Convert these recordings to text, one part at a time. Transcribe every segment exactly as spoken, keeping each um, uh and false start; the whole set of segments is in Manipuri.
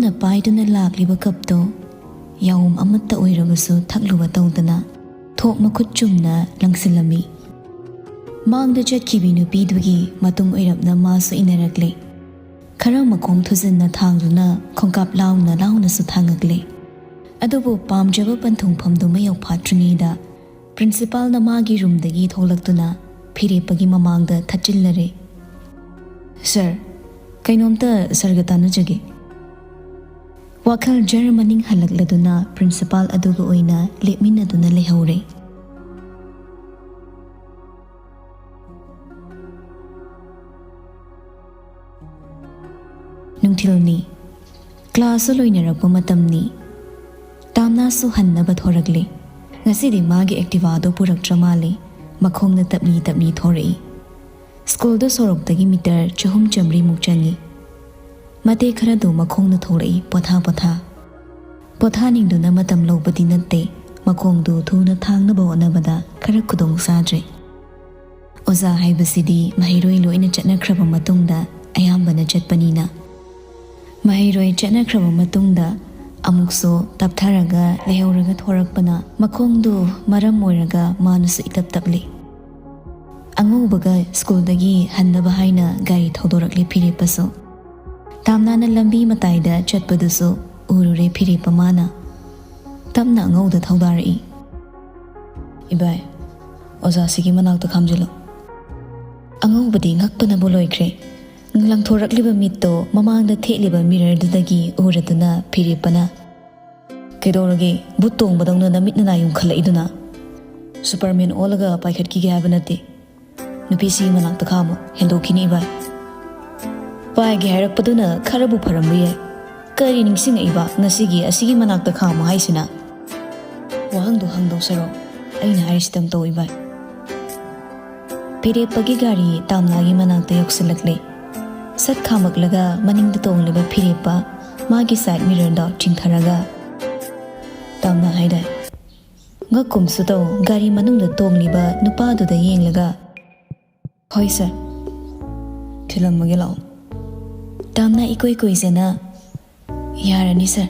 ꯅ ꯄꯥꯏꯗꯨꯅ ꯂꯥꯛꯂꯤꯕ ꯀꯞꯇꯣ ꯌꯥꯎꯝ ꯑꯃꯠꯇ ꯑꯣꯏꯔꯕꯁꯨ ꯊꯛꯂꯨꯕ ꯇꯧꯗꯅ ꯊꯣꯛ ꯃꯈꯨꯠ ꯆꯨꯝꯅ ꯂꯪꯁꯤꯜꯂꯝꯃꯤ꯫ ꯃꯥꯡꯗ ꯆꯠꯈꯤꯕꯤ ꯅꯨꯄꯤꯗꯨꯒꯤ ꯃꯇꯨꯡ ꯑꯣꯏꯔꯞꯅ ꯃꯥꯁꯨ ꯏꯟꯅꯔꯛꯂꯦ꯫ ꯈꯔ ꯃꯈꯣꯡ ꯊꯨꯖꯤꯟꯅ ꯊꯥꯡꯗꯨꯅ ꯈꯣꯡꯀꯥꯞ ꯂꯥꯎꯅ ꯂꯥꯎꯅꯁꯨ ꯊꯥꯡꯉꯛꯂꯦ꯫ ꯑꯗꯨꯕꯨ ꯄꯥꯝꯖꯕ ꯄꯟꯊꯨꯡꯐꯝꯗꯨ ꯃꯌꯧ ꯐꯥꯠꯇ꯭ꯔꯤꯉꯩꯗ ꯄ꯭ꯔꯤꯟꯁꯤꯄꯥꯜꯅ ꯃꯥꯒꯤ ꯔꯨꯝꯗꯒꯤ ꯊꯣꯛꯂꯛꯇꯨꯅ ꯐꯤꯔꯦꯞꯄꯒꯤ ꯃꯃꯥꯡꯗ ꯊꯠꯆꯤꯜꯂꯔꯦ꯫ "ꯁꯥꯔ, ꯀꯩꯅꯣꯝꯇ ꯁꯥꯔꯒ ꯇꯥꯟꯅꯖꯒꯦ꯫" ꯋꯥꯈꯜ ꯖꯔ ꯃꯅꯤꯡ ꯍꯜꯂꯛꯂꯗꯨꯅ ꯄ꯭ꯔꯤꯟꯁꯤꯄꯥꯜ ꯑꯗꯨꯒ ꯑꯣꯏꯅ ꯂꯦꯞꯃꯤꯟꯅꯗꯨꯅ ꯂꯩꯍꯧꯔꯦ꯫ ꯅꯨꯡꯊꯤꯜꯅꯤ꯫ ꯀ꯭ꯂꯥꯁꯁꯨ ꯂꯣꯏꯅꯔꯛꯄ ꯃꯇꯝꯅꯤ꯫ ꯇꯥꯝꯅꯥꯁꯨ ꯍꯟꯅꯕ ꯊꯣꯔꯛꯂꯦ꯫ ꯉꯁꯤꯗꯤ ꯃꯥꯒꯤ ꯑꯦꯛꯇꯤꯚꯥꯗꯣ ꯄꯨꯔꯛꯇ꯭ꯔ ꯃꯥꯜꯂꯦ꯫ ꯃꯈꯣꯡꯅ ꯇꯞꯂꯤ ꯇꯞꯂꯤ ꯊꯣꯔꯛꯏ꯫ ꯁ꯭ꯀꯨꯜꯗꯣ ꯁꯣꯔꯣꯛꯇꯒꯤ ꯃꯤꯇꯔ ꯆꯍꯨꯝ ꯆꯥꯝꯔꯤꯃꯨꯛ ꯆꯪꯏ꯫ ꯃꯇꯦꯛ ꯈꯔꯗꯨ ꯃꯈꯣꯡꯅ ꯊꯣꯛꯂꯛꯏ, ꯄꯣꯊꯥ ꯄꯣꯊꯥ꯫ ꯄꯣꯊꯥꯅꯤꯡꯗꯨꯅ ꯃꯇꯝ ꯂꯧꯕꯗꯤ ꯅꯠꯇꯦ, ꯃꯈꯣꯡꯗꯨ ꯊꯨꯅ ꯊꯥꯡꯅꯕ ꯍꯣꯠꯅꯕꯗ ꯈꯔ ꯈꯨꯗꯣꯡ ꯆꯥꯗ꯭ꯔꯦ꯫ ꯑꯣꯖꯥ ꯍꯥꯏꯕꯁꯤꯗꯤ ꯃꯍꯩꯔꯣꯏ ꯂꯣꯏꯅ ꯆꯠꯅꯈ꯭ꯔꯕ ꯃꯇꯨꯡꯗ ꯑꯌꯥꯝꯕꯅ ꯆꯠꯄꯅꯤꯅ꯫ ꯃꯍꯩꯔꯣꯏ ꯆꯠꯅꯈ꯭ꯔꯕ ꯃꯇꯨꯡꯗ ꯑꯃꯨꯛꯁꯨ ꯇꯞꯊꯔꯒ ꯂꯩꯍꯧꯔꯒ ꯊꯣꯔꯛꯄꯅ ꯃꯈꯣꯡꯗꯨ ꯃꯔꯝ ꯑꯣꯏꯔꯒ ꯃꯥꯅꯁꯨ ꯏꯇꯞ ꯇꯞꯂꯤ꯫ ꯑꯉꯧꯕꯒ ꯁ꯭ꯀꯨꯜꯗꯒꯤ ꯍꯟꯅꯕ ꯍꯥꯏꯅ ꯒꯥꯔꯤ ꯊꯧꯗꯣꯔꯛꯂꯦ ꯐꯤꯔꯦꯞꯄꯁꯨ꯫ ꯇꯥꯝꯅꯥꯅ ꯂꯝꯕꯤ ꯃꯇꯥꯏꯗ ꯆꯠꯄꯗꯨꯁꯨ ꯎꯔꯨꯔꯦ ꯐꯤꯔꯦꯞꯄ ꯃꯥꯅ꯫ ꯇꯞꯅ ꯑꯉꯧꯗ ꯊꯧꯗꯥꯔꯛꯏ꯫ "ꯏꯕꯥꯏ, ꯑꯣꯖꯥꯁꯤꯒꯤ ꯃꯅꯥꯛꯇ ꯈꯥꯝꯖꯤꯜꯂꯨ꯫" ꯑꯉꯧꯕꯗꯤ ꯉꯛꯄꯅꯕꯨ ꯂꯣꯏꯈ꯭ꯔꯦ꯫ ꯂꯪꯊꯣꯔꯛꯂꯤꯕ ꯃꯤꯠꯇꯣ ꯃꯃꯥꯡꯗ ꯊꯦꯠꯂꯤꯕ ꯃꯤꯔꯔꯗꯨꯗꯒꯤ ꯎꯔꯗꯨꯅ ꯐꯤꯔꯦꯞꯄꯅ, "ꯀꯩꯗꯧꯔꯒꯦ? ꯕꯨꯠ ꯇꯣꯡꯕꯗꯧꯅ ꯅꯃꯤꯠ ꯅꯅꯥ ꯌꯨꯡꯈꯠꯂꯛꯏꯗꯨꯅ? ꯁꯨꯄꯔꯃꯦꯟ ꯑꯣꯜꯂꯒ ꯄꯥꯏꯈꯠꯈꯤꯒꯦ ꯍꯥꯏꯕ ꯅꯠꯇꯦ꯫ ꯅꯨꯄꯤꯁꯤꯒꯤ ꯃꯅꯥꯛꯇ ꯈꯥꯝꯃꯨ, ꯍꯦꯟꯗꯣꯛꯈꯤꯅꯤ ꯏꯕꯥꯏ꯫ ꯄꯥꯏꯒꯦ ꯍꯥꯏꯔꯛꯄꯗꯨꯅ ꯈꯔꯕꯨ ꯐꯔꯝꯕ ꯌꯥꯏ꯫ ꯀꯔꯤ ꯅꯤꯡꯁꯤꯡꯉꯛꯏꯕ ꯉꯁꯤꯒꯤ ꯑꯁꯤꯒꯤ ꯃꯅꯥꯛꯇ ꯈꯥꯝꯃꯨ ꯍꯥꯏꯁꯤꯅ? ꯋꯥꯍꯪꯗꯣ ꯍꯪꯗꯧ ꯁꯔꯨꯛ ꯑꯩꯅ ꯍꯥꯏꯔꯤꯁꯤꯗꯪ ꯇꯧ ꯏꯕꯥꯏ꯫" ꯐꯤꯔꯦꯞꯄꯒꯤ ꯒꯥꯔꯤ ꯇꯥꯝꯅꯥꯒꯤ ꯃꯅꯥꯛꯇ ꯌꯧꯁꯤꯜꯂꯛꯂꯦ꯫ ꯁꯠ ꯈꯥꯝꯃꯛꯂꯒ ꯃꯅꯤꯡꯗ ꯇꯣꯡꯂꯤꯕ ꯐꯤꯔꯦꯞꯄ ꯃꯥꯒꯤ ꯁꯥꯏꯠ ꯃꯤꯔꯔꯗꯣ ꯆꯤꯡꯊꯔꯒ, "ꯇꯥꯝꯅꯥ ꯍꯥꯏꯗꯥꯏ?" ꯉꯛꯀꯨꯝꯁꯨ ꯇꯧ ꯒꯥꯔꯤ ꯃꯅꯨꯡꯗ ꯇꯣꯡꯂꯤꯕ ꯅꯨꯄꯥꯗꯨꯗ ꯌꯦꯡꯂꯒ, "ꯍꯣꯏ ꯁꯥꯔ, ꯊꯤꯜꯂꯝꯃꯒꯦ ꯂꯥꯛꯑꯣ꯫" ꯇꯥꯝꯅꯥ ꯏꯀꯨꯏ ꯀꯨꯏꯖꯅ, ꯌꯥꯔꯅꯤ ꯁꯥꯔ꯫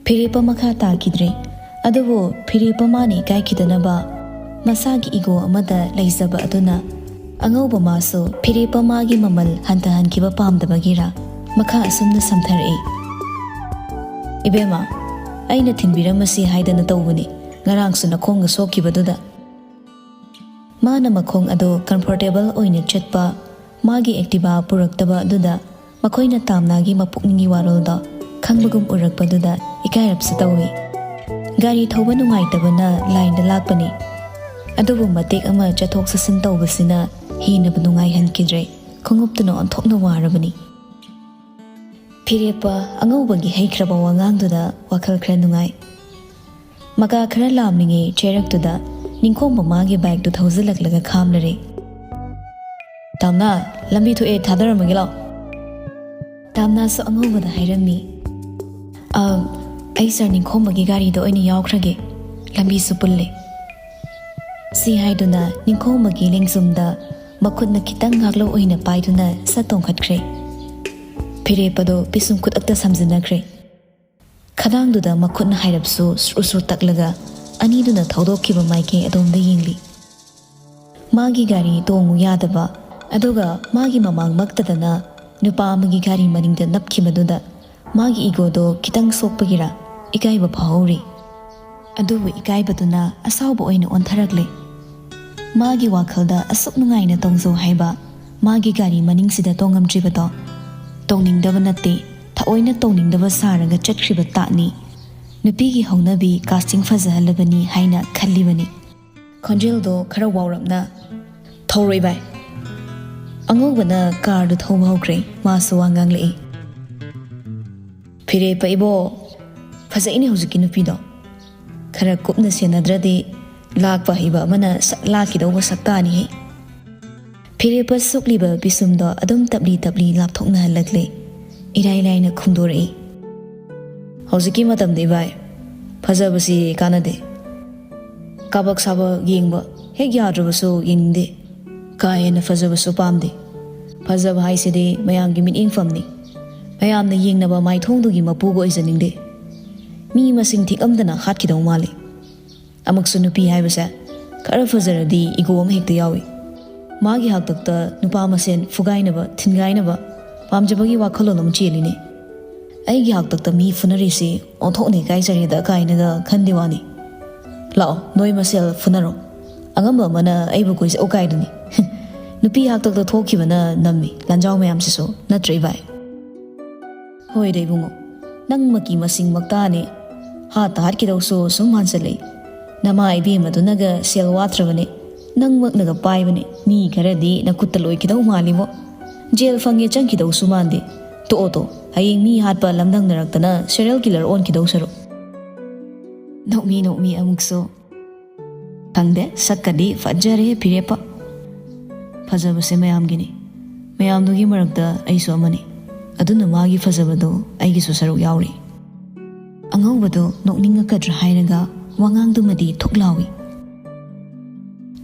ꯐꯤꯔꯦꯞꯄ ꯃꯈꯥ ꯇꯥꯈꯤꯗ꯭ꯔꯦ꯫ ꯑꯗꯨꯕꯨ ꯐꯤꯔꯦꯞꯄ ꯃꯥꯅ ꯏꯀꯥꯏꯈꯤꯗꯅꯕ ꯃꯁꯥꯒꯤ ꯏꯒꯣ ꯑꯃꯗ ꯂꯩꯖꯕ ꯑꯗꯨꯅ ꯑꯉꯧꯕ ꯃꯥꯁꯨ ꯐꯤꯔꯦꯞꯄ ꯃꯥꯒꯤ ꯃꯃꯜ ꯍꯟꯊꯍꯟꯈꯤꯕ ꯄꯥꯝꯗꯕꯒꯤꯔꯥ ꯃꯈꯥ ꯑꯁꯨꯝꯅ ꯁꯝꯊꯔꯛꯏ꯫ "ꯏꯕꯦꯝꯃ, ꯑꯩꯅ ꯊꯤꯟꯕꯤꯔꯝꯃꯁꯤ ꯍꯥꯏꯗꯅ ꯇꯧꯕꯅꯤ꯫ ꯉꯔꯥꯡꯁꯨ ꯅꯈꯣꯡꯒ ꯁꯣꯛꯈꯤꯕꯗꯨꯗ꯫" ꯃꯥꯅ ꯃꯈꯣꯡ ꯑꯗꯨ ꯀꯝꯐꯣꯔꯇꯦꯕꯜ ꯑꯣꯏꯅ ꯆꯠꯄ ꯃꯥꯒꯤ ꯑꯦꯛꯇꯤꯚꯥ ꯄꯨꯔꯛꯇꯕ ꯑꯗꯨꯗ ꯃꯈꯣꯏꯅ ꯇꯥꯝꯅꯥꯒꯤ ꯃꯄꯨꯛꯅꯤꯡꯒꯤ ꯋꯥꯔꯣꯜꯗꯣ ꯈꯪꯕꯒꯨꯝ ꯎꯔꯛꯄꯗꯨꯗ ꯏꯀꯥꯏꯔꯞꯁꯨ ꯇꯧꯏ꯫ ꯒꯥꯔꯤ ꯊꯧꯕ ꯅꯨꯡꯉꯥꯏꯇꯕꯅ ꯂꯥꯏꯟꯗ ꯂꯥꯛꯄꯅꯤ꯫ ꯑꯗꯨꯕꯨ ꯃꯇꯦꯛ ꯑꯃ ꯆꯠꯊꯣꯛ ꯆꯠꯁꯤꯟ ꯇꯧꯕꯁꯤꯅ ꯍꯦꯟꯅꯕꯨ ꯅꯨꯡꯉꯥꯏꯍꯟꯈꯤꯗ꯭ꯔꯦ꯫ ꯈꯣꯡꯎꯞꯇꯨꯅ ꯑꯣꯟꯊꯣꯛꯅ ꯋꯥꯔꯕꯅꯤ꯫ ꯐꯤꯔꯦꯞꯄ ꯑꯉꯧꯕꯒꯤ ꯍꯩꯈ꯭ꯔꯕ ꯋꯥꯉꯥꯡꯗꯨꯗ ꯋꯥꯈꯜ ꯈꯔ ꯅꯨꯡꯉꯥꯏ꯫ ꯃꯀꯥ ꯈꯔ ꯂꯥꯝꯂꯤꯉꯩ ꯆꯩꯔꯛꯇꯨꯗ ꯅꯤꯡꯈꯣꯝꯕ ꯃꯥꯒꯤ ꯕꯥꯏꯛꯇꯨ ꯊꯧꯖꯤꯜꯂꯛꯂꯒ ꯈꯥꯝꯂꯔꯦ꯫ "ꯇꯥꯝꯅꯥ, ꯂꯝꯕꯤ ꯊꯣꯛꯑꯦ, ꯊꯥꯗꯔꯝꯃꯒꯦ ꯂꯥꯛꯑꯣ꯫" ꯇꯥꯝꯅꯥꯁꯨ ꯑꯉꯧꯕꯗ ꯍꯥꯏꯔꯝꯃꯤ꯫ "ꯑ, ꯑꯩ ꯁꯥꯔ ꯅꯤꯡꯈꯣꯝꯕꯒꯤ ꯒꯥꯔꯤꯗ ꯑꯣꯏꯅ ꯌꯥꯎꯈ꯭ꯔꯒꯦ, ꯂꯝꯕꯤꯁꯨ ꯄꯨꯜꯂꯦ꯫" ꯁꯤ ꯍꯥꯏꯗꯨꯅ ꯅꯤꯡꯈꯣꯝꯕꯒꯤ ꯂꯦꯡꯖꯨꯝꯗ ꯃꯈꯨꯠꯅ ꯈꯤꯇꯪ ꯉꯥꯛꯂꯧ ꯑꯣꯏꯅ ꯄꯥꯏꯗꯨꯅ ꯁꯠ ꯇꯣꯡꯈꯠꯈ꯭ꯔꯦ꯫ ꯐꯤꯔꯦꯞꯄꯗꯣ ꯄꯤꯁꯨꯝ ꯈꯨꯠꯑꯛꯇ ꯁꯝꯖꯤꯟꯅꯈ꯭ꯔꯦ꯫ ꯈꯗꯥꯡꯗꯨꯗ ꯃꯈꯨꯠꯅ ꯍꯥꯏꯔꯞꯁꯨ ꯁ꯭ꯔꯨ ꯁ꯭ꯔꯨ ꯇꯛꯂꯒ ꯑꯅꯤꯗꯨꯅ ꯊꯧꯗꯣꯛꯈꯤꯕ ꯃꯥꯏꯀꯩ ꯑꯗꯣꯝꯗ ꯌꯦꯡꯂꯤ꯫ ꯃꯥꯒꯤ ꯒꯥꯔꯤ ꯇꯣꯡꯉꯨ ꯌꯥꯗꯕ, ꯑꯗꯨꯒ ꯃꯥꯒꯤ ꯃꯃꯥꯡꯃꯛꯇꯗꯅ ꯅꯨꯄꯥ ꯑꯃꯒꯤ ꯒꯥꯔꯤ ꯃꯅꯤꯡꯗ ꯅꯞꯈꯤꯕꯗꯨꯗ ꯃꯥꯒꯤ ꯏꯒꯣꯗꯣ ꯈꯤꯇꯪ ꯁꯣꯛꯄꯒꯤꯔ ꯏꯀꯥꯏꯕ ꯐꯥꯎꯍꯧꯔꯤ꯫ ꯑꯗꯨꯕꯨ ꯏꯀꯥꯏꯕꯗꯨꯅ ꯑꯁꯥꯎꯕ ꯑꯣꯏꯅ ꯑꯣꯟꯊꯔꯛꯂꯦ꯫ ꯃꯥꯒꯤ ꯋꯥꯈꯜꯗ ꯑꯁꯨꯛ ꯅꯨꯡꯉꯥꯏꯅ ꯇꯣꯡꯖꯧ ꯍꯥꯏꯕ ꯃꯥꯒꯤ ꯒꯥꯔꯤ ꯃꯅꯤꯡꯁꯤꯗ ꯇꯣꯡꯉꯝꯗ꯭ꯔꯤꯕꯗꯣ ꯇꯣꯡꯅꯤꯡꯗꯕ ꯅꯠꯇꯦ, ꯊꯑꯣꯏꯅ ꯇꯣꯡꯅꯤꯡꯗꯕ ꯁꯥꯔꯒ ꯆꯠꯈ꯭ꯔꯤꯕ ꯇꯥꯠꯅꯤ꯫ ꯅꯨꯄꯤꯒꯤ ꯍꯧꯅꯕꯤ ꯀꯥꯁꯇꯤꯡ ꯐꯖꯍꯜꯂꯕꯅꯤ ꯍꯥꯏꯅ ꯈꯜꯂꯤꯕꯅꯤ꯫ ꯈꯣꯟꯖꯦꯜꯗꯣ ꯈꯔ ꯋꯥꯎꯔꯞꯅ, "ꯊꯧꯔꯣꯏ ꯚꯥꯏ꯫" ꯑꯉꯧꯕꯅ ꯀꯥꯔꯗꯨ ꯊꯧꯕ ꯍꯧꯈ꯭ꯔꯦ꯫ ꯃꯥꯁꯨ ꯋꯥ ꯉꯥꯡꯂꯛꯏ꯫ "ꯐꯤꯔꯦꯞꯄ ꯏꯕꯣ, ꯐꯖꯩꯅꯦ ꯍꯧꯖꯤꯛꯀꯤ ꯅꯨꯄꯤꯗꯣ꯫ ꯈꯔ ꯀꯨꯞꯅ ꯁꯦꯟꯅꯗ꯭ꯔꯗꯤ ꯂꯥꯛꯄ ꯍꯩꯕ ꯑꯃꯅ ꯁꯠ ꯂꯥꯛꯈꯤꯗꯧꯕ ꯁꯛꯇꯥꯅꯤꯍꯦ꯫" ꯐꯤꯔꯦꯞꯄ ꯁꯨꯛꯂꯤꯕ ꯄꯤꯁꯨꯝꯗꯣ ꯑꯗꯨꯝ ꯇꯞꯂꯤ ꯇꯞꯂꯤ ꯂꯥꯞꯊꯣꯛꯅꯍꯜꯂꯛꯂꯦ꯫ ꯏꯔꯥꯏ ꯂꯥꯏꯅ ꯈꯨꯝꯗꯣꯔꯛꯏ꯫ "ꯍꯧꯖꯤꯛꯀꯤ ꯃꯇꯝꯗꯤ ꯚꯥꯏ, ꯐꯖꯕꯁꯤ ꯀꯥꯟꯅꯗꯦ꯫ ꯀꯥꯕꯛ ꯁꯥꯕꯛ ꯌꯦꯡꯕ ꯍꯦꯛ ꯌꯥꯗ꯭ꯔꯕꯁꯨ ꯌꯦꯡꯅꯤꯡꯗꯦ꯫ ꯀꯥ ꯍꯦꯟꯅ ꯐꯖꯕꯁꯨ ꯄꯥꯝꯗꯦ꯫ ꯐꯖꯕ ꯍꯥꯏꯁꯤꯗꯤ ꯃꯌꯥꯝꯒꯤ ꯃꯤꯠꯌꯦꯡꯐꯝꯅꯤ꯫ ꯃꯌꯥꯝꯅ ꯌꯦꯡꯅꯕ ꯃꯥꯏꯊꯣꯡꯗꯨꯒꯤ ꯃꯄꯨꯒ ꯑꯣꯏꯖꯅꯤꯡꯗꯦ꯫ ꯃꯤ ꯃꯁꯤꯡ ꯊꯤꯛꯑꯝꯗꯅ ꯍꯥꯠꯈꯤꯗꯧ ꯃꯥꯜꯂꯤ꯫ ꯑꯃꯨꯛꯁꯨ ꯅꯨꯄꯤ ꯍꯥꯏꯕꯁꯦ ꯈꯔ ꯐꯖꯔꯗꯤ ꯏꯒꯣ ꯑꯃ ꯍꯦꯛꯇ ꯌꯥꯎꯏ꯫ ꯃꯥꯒꯤ ꯍꯥꯛꯇꯛꯇ ꯅꯨꯄꯥ ꯃꯁꯦꯟ ꯐꯨꯒꯥꯏꯅꯕ, ꯊꯤꯟꯒꯥꯏꯅꯕ ꯄꯥꯝꯖꯕꯒꯤ ꯋꯥꯈꯜꯂꯣꯟ ꯑꯃ ꯆꯦꯜꯂꯤꯅꯦ꯫ ꯑꯩꯒꯤ ꯍꯥꯛꯇꯛꯇ ꯃꯤ ꯐꯨꯅꯔꯤꯁꯤ ꯑꯣꯟꯊꯣꯛꯅ ꯏꯀꯥꯏꯖꯔꯦꯗ ꯀꯥꯏꯅꯒ ꯈꯟꯗꯦ ꯋꯥꯅꯤ꯫ ꯂꯥꯛꯑꯣ, ꯅꯣꯏ ꯃꯁꯦꯜ ꯐꯨꯅꯔꯣ꯫ ꯑꯉꯝꯕ ꯑꯃꯅ ꯑꯩꯕꯨ ꯀꯣꯏꯁꯦ ꯑꯣꯀꯥꯏꯗꯨꯅꯤ꯫ ꯅꯨꯄꯤ ꯍꯥꯛꯇꯛꯇ ꯊꯣꯛꯈꯤꯕꯅ ꯅꯝꯃꯤ ꯂꯥꯟꯖꯥꯎ ꯃꯌꯥꯝꯁꯤꯁꯨ, ꯅꯠꯇ꯭ꯔ ꯏꯕꯥꯏ? ꯍꯣꯏꯗ ꯏꯕꯨꯡꯉꯣ, ꯅꯪꯃꯛꯀꯤ ꯃꯁꯤꯡ ꯃꯛꯇꯥꯅꯦ꯫ ꯍꯥꯠꯇ ꯍꯥꯠꯈꯤꯗꯧꯁꯨ ꯁꯨꯝ ꯃꯥꯟꯁꯤꯜꯂꯛꯏ꯫ ꯅꯃꯥ ꯏꯕꯦꯝꯃꯗꯨꯅꯒ ꯁꯦꯜ ꯋꯥꯠꯇ꯭ꯔꯕꯅꯦ, ꯅꯪꯃꯛꯅꯒ ꯄꯥꯏꯕꯅꯦ꯫ ꯃꯤ ꯈꯔꯗꯤ ꯅꯈꯨꯠꯇ ꯂꯣꯏꯈꯤꯗꯧ ꯃꯥꯜꯂꯤꯕꯣ꯫ ꯖꯦꯜ ꯐꯪꯉꯦ ꯆꯪꯈꯤꯗꯧꯁꯨ ꯃꯥꯟꯗꯦ꯫ ꯇꯣꯛꯑꯣ ꯇꯣ, ꯍꯌꯦꯡ ꯃꯤ ꯍꯥꯠꯄ ꯂꯝꯗꯪꯅꯔꯛꯇꯅ ꯁꯦꯔꯤꯌꯦꯜ ꯀꯤꯂꯔ ꯑꯣꯟꯈꯤꯗꯧ ꯁꯔꯨꯛ꯫ ꯅꯣꯛꯃꯤ ꯅꯣꯛꯃꯤ ꯑꯃꯨꯛꯁꯨ꯫ ꯈꯪꯗꯦ, ꯁꯛꯀꯗꯤ ꯐꯖꯔꯦ ꯐꯤꯔꯦꯞꯄ꯫ ꯐꯖꯕꯁꯦ ꯃꯌꯥꯝꯒꯤꯅꯤ꯫ ꯃꯌꯥꯝꯗꯨꯒꯤ ꯃꯔꯛꯇ ꯑꯩꯁꯨ ꯑꯃꯅꯤ꯫ ꯑꯗꯨꯅ ꯃꯥꯒꯤ ꯐꯖꯕꯗꯣ ꯑꯩꯒꯤꯁꯨ ꯁꯔꯨꯛ ꯌꯥꯎꯔꯤ꯫ ꯑꯉꯧꯕꯗꯣ ꯅꯣꯛꯅꯤꯡꯉꯛꯀꯗ꯭ꯔꯥ ꯍꯥꯏꯔꯒ ꯋꯥꯉꯥꯡꯗꯨꯃꯗꯤ ꯊꯨꯛ ꯂꯥꯎꯏ꯫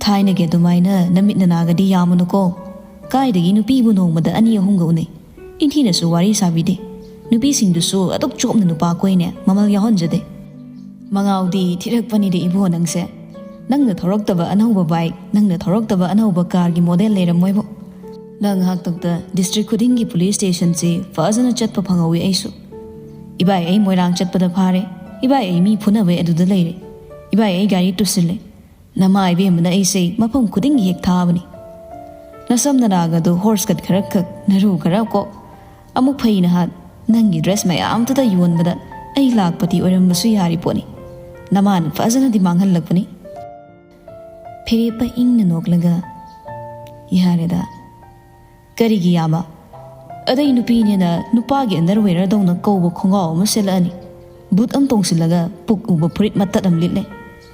ꯊꯥꯏꯅꯒꯤ ꯑꯗꯨꯃꯥꯏꯅ ꯅꯃꯤꯠ ꯅꯅꯥꯒꯗꯤ ꯌꯥꯝꯃꯨꯅꯨꯀꯣ꯫ ꯀꯥꯏꯗꯒꯤ ꯅꯨꯄꯤꯕꯨ ꯅꯣꯡꯃꯗ ꯑꯅꯤ ꯑꯍꯨꯝꯒ ꯎꯅꯩ꯫ ꯏꯟꯊꯤꯅꯁꯨ ꯋꯥꯔꯤ ꯁꯥꯕꯤꯗꯦ꯫ ꯅꯨꯄꯤꯁꯤꯡꯗꯨꯁꯨ ꯑꯗꯨꯛ ꯆꯣꯞꯅ ꯅꯨꯄꯥ ꯀꯣꯏꯅꯦ, ꯃꯃꯜ ꯌꯥꯎꯍꯟꯖꯗꯦ꯫ ꯃꯉꯥꯎꯗꯤ ꯊꯤꯔꯛꯄꯅꯤꯗ ꯏꯕꯣ ꯅꯪꯁꯦ꯫ ꯅꯪꯅ ꯊꯧꯔꯛꯇꯕ ꯑꯅꯧꯕ ꯕꯥꯏꯛ, ꯅꯪꯅ ꯊꯧꯔꯛꯇꯕ ꯑꯅꯧꯕ ꯀꯥꯔꯒꯤ ꯃꯣꯗꯦꯜ ꯂꯩꯔꯝꯃꯣꯏꯕꯣ꯫ ꯅꯪ ꯉꯥꯏꯍꯥꯛꯇꯪꯗ ꯗꯤꯁꯇ꯭ꯔꯤꯛ ꯈꯨꯗꯤꯡꯒꯤ ꯄꯨꯂꯤꯁ ꯁ꯭ꯇꯦꯁꯟꯁꯤ ꯐꯖꯅ ꯆꯠꯄ ꯐꯪꯍꯧꯋꯤ ꯑꯩꯁꯨ꯫ ꯏꯕꯥꯏ, ꯑꯩ ꯃꯣꯏꯔꯥꯡ ꯆꯠꯄꯗ ꯐꯥꯔꯦ꯫ ꯏꯕꯥꯏ, ꯑꯩ ꯃꯤ ꯐꯨꯅꯕꯩ ꯑꯗꯨꯗ ꯂꯩꯔꯦ꯫ ꯏꯕꯥꯏ, ꯑꯩ ꯒꯥꯔꯤ ꯇꯨꯁꯤꯜꯂꯦ꯫ ꯅꯃꯥ ꯏꯕꯦꯝꯃꯅ ꯑꯩꯁꯦ ꯃꯐꯝ ꯈꯨꯗꯤꯡꯒꯤ ꯍꯦꯛ ꯊꯥꯕꯅꯤ꯫ ꯅꯁꯝ ꯅꯅꯥꯒꯗꯨ ꯍꯣꯔꯁ ꯀꯠ ꯈꯔ ꯀꯛ, ꯅꯔꯨ ꯈꯔ ꯀꯣꯛ꯫ ꯑꯃꯨꯛ ꯐꯩꯅ ꯍꯥꯠ, ꯅꯪꯒꯤ ꯗ꯭ꯔꯦꯁ ꯃꯌꯥꯝꯗꯨꯗ ꯌꯣꯟꯕꯗ ꯑꯩ ꯂꯥꯛꯄꯗꯤ ꯑꯣꯏꯔꯝꯕꯁꯨ ꯌꯥꯔꯤ ꯄꯣꯠꯅꯤ꯫ ꯅꯃꯥꯅ ꯐꯖꯅꯗꯤ ꯃꯥꯡꯍꯜꯂꯛꯄꯅꯤ꯫ ꯐꯤꯔꯦꯞꯄ ꯏꯪꯅ ꯅꯣꯛꯂꯒ, "ꯌꯥꯔꯦꯗ꯫ ꯀꯔꯤꯒꯤ ꯌꯥꯕ? ꯑꯗꯩ ꯅꯨꯄꯤꯅꯦꯅ ꯅꯨꯄꯥꯒꯤ ꯑꯟꯗꯔꯋꯦꯌꯔꯗꯧꯅ ꯀꯧꯕ ꯈꯣꯡꯒ꯭ꯔꯥꯎ ꯑꯃ ꯁꯦꯠꯂꯛꯑꯅꯤ꯫ ꯕꯨꯠ ꯑꯃ ꯇꯣꯡꯁꯤꯜꯂꯒ ꯄꯨꯛ ꯎꯕ ꯐꯨꯔꯤꯠ ꯃꯇꯠ ꯑꯃ ꯂꯤꯠꯂꯦ꯫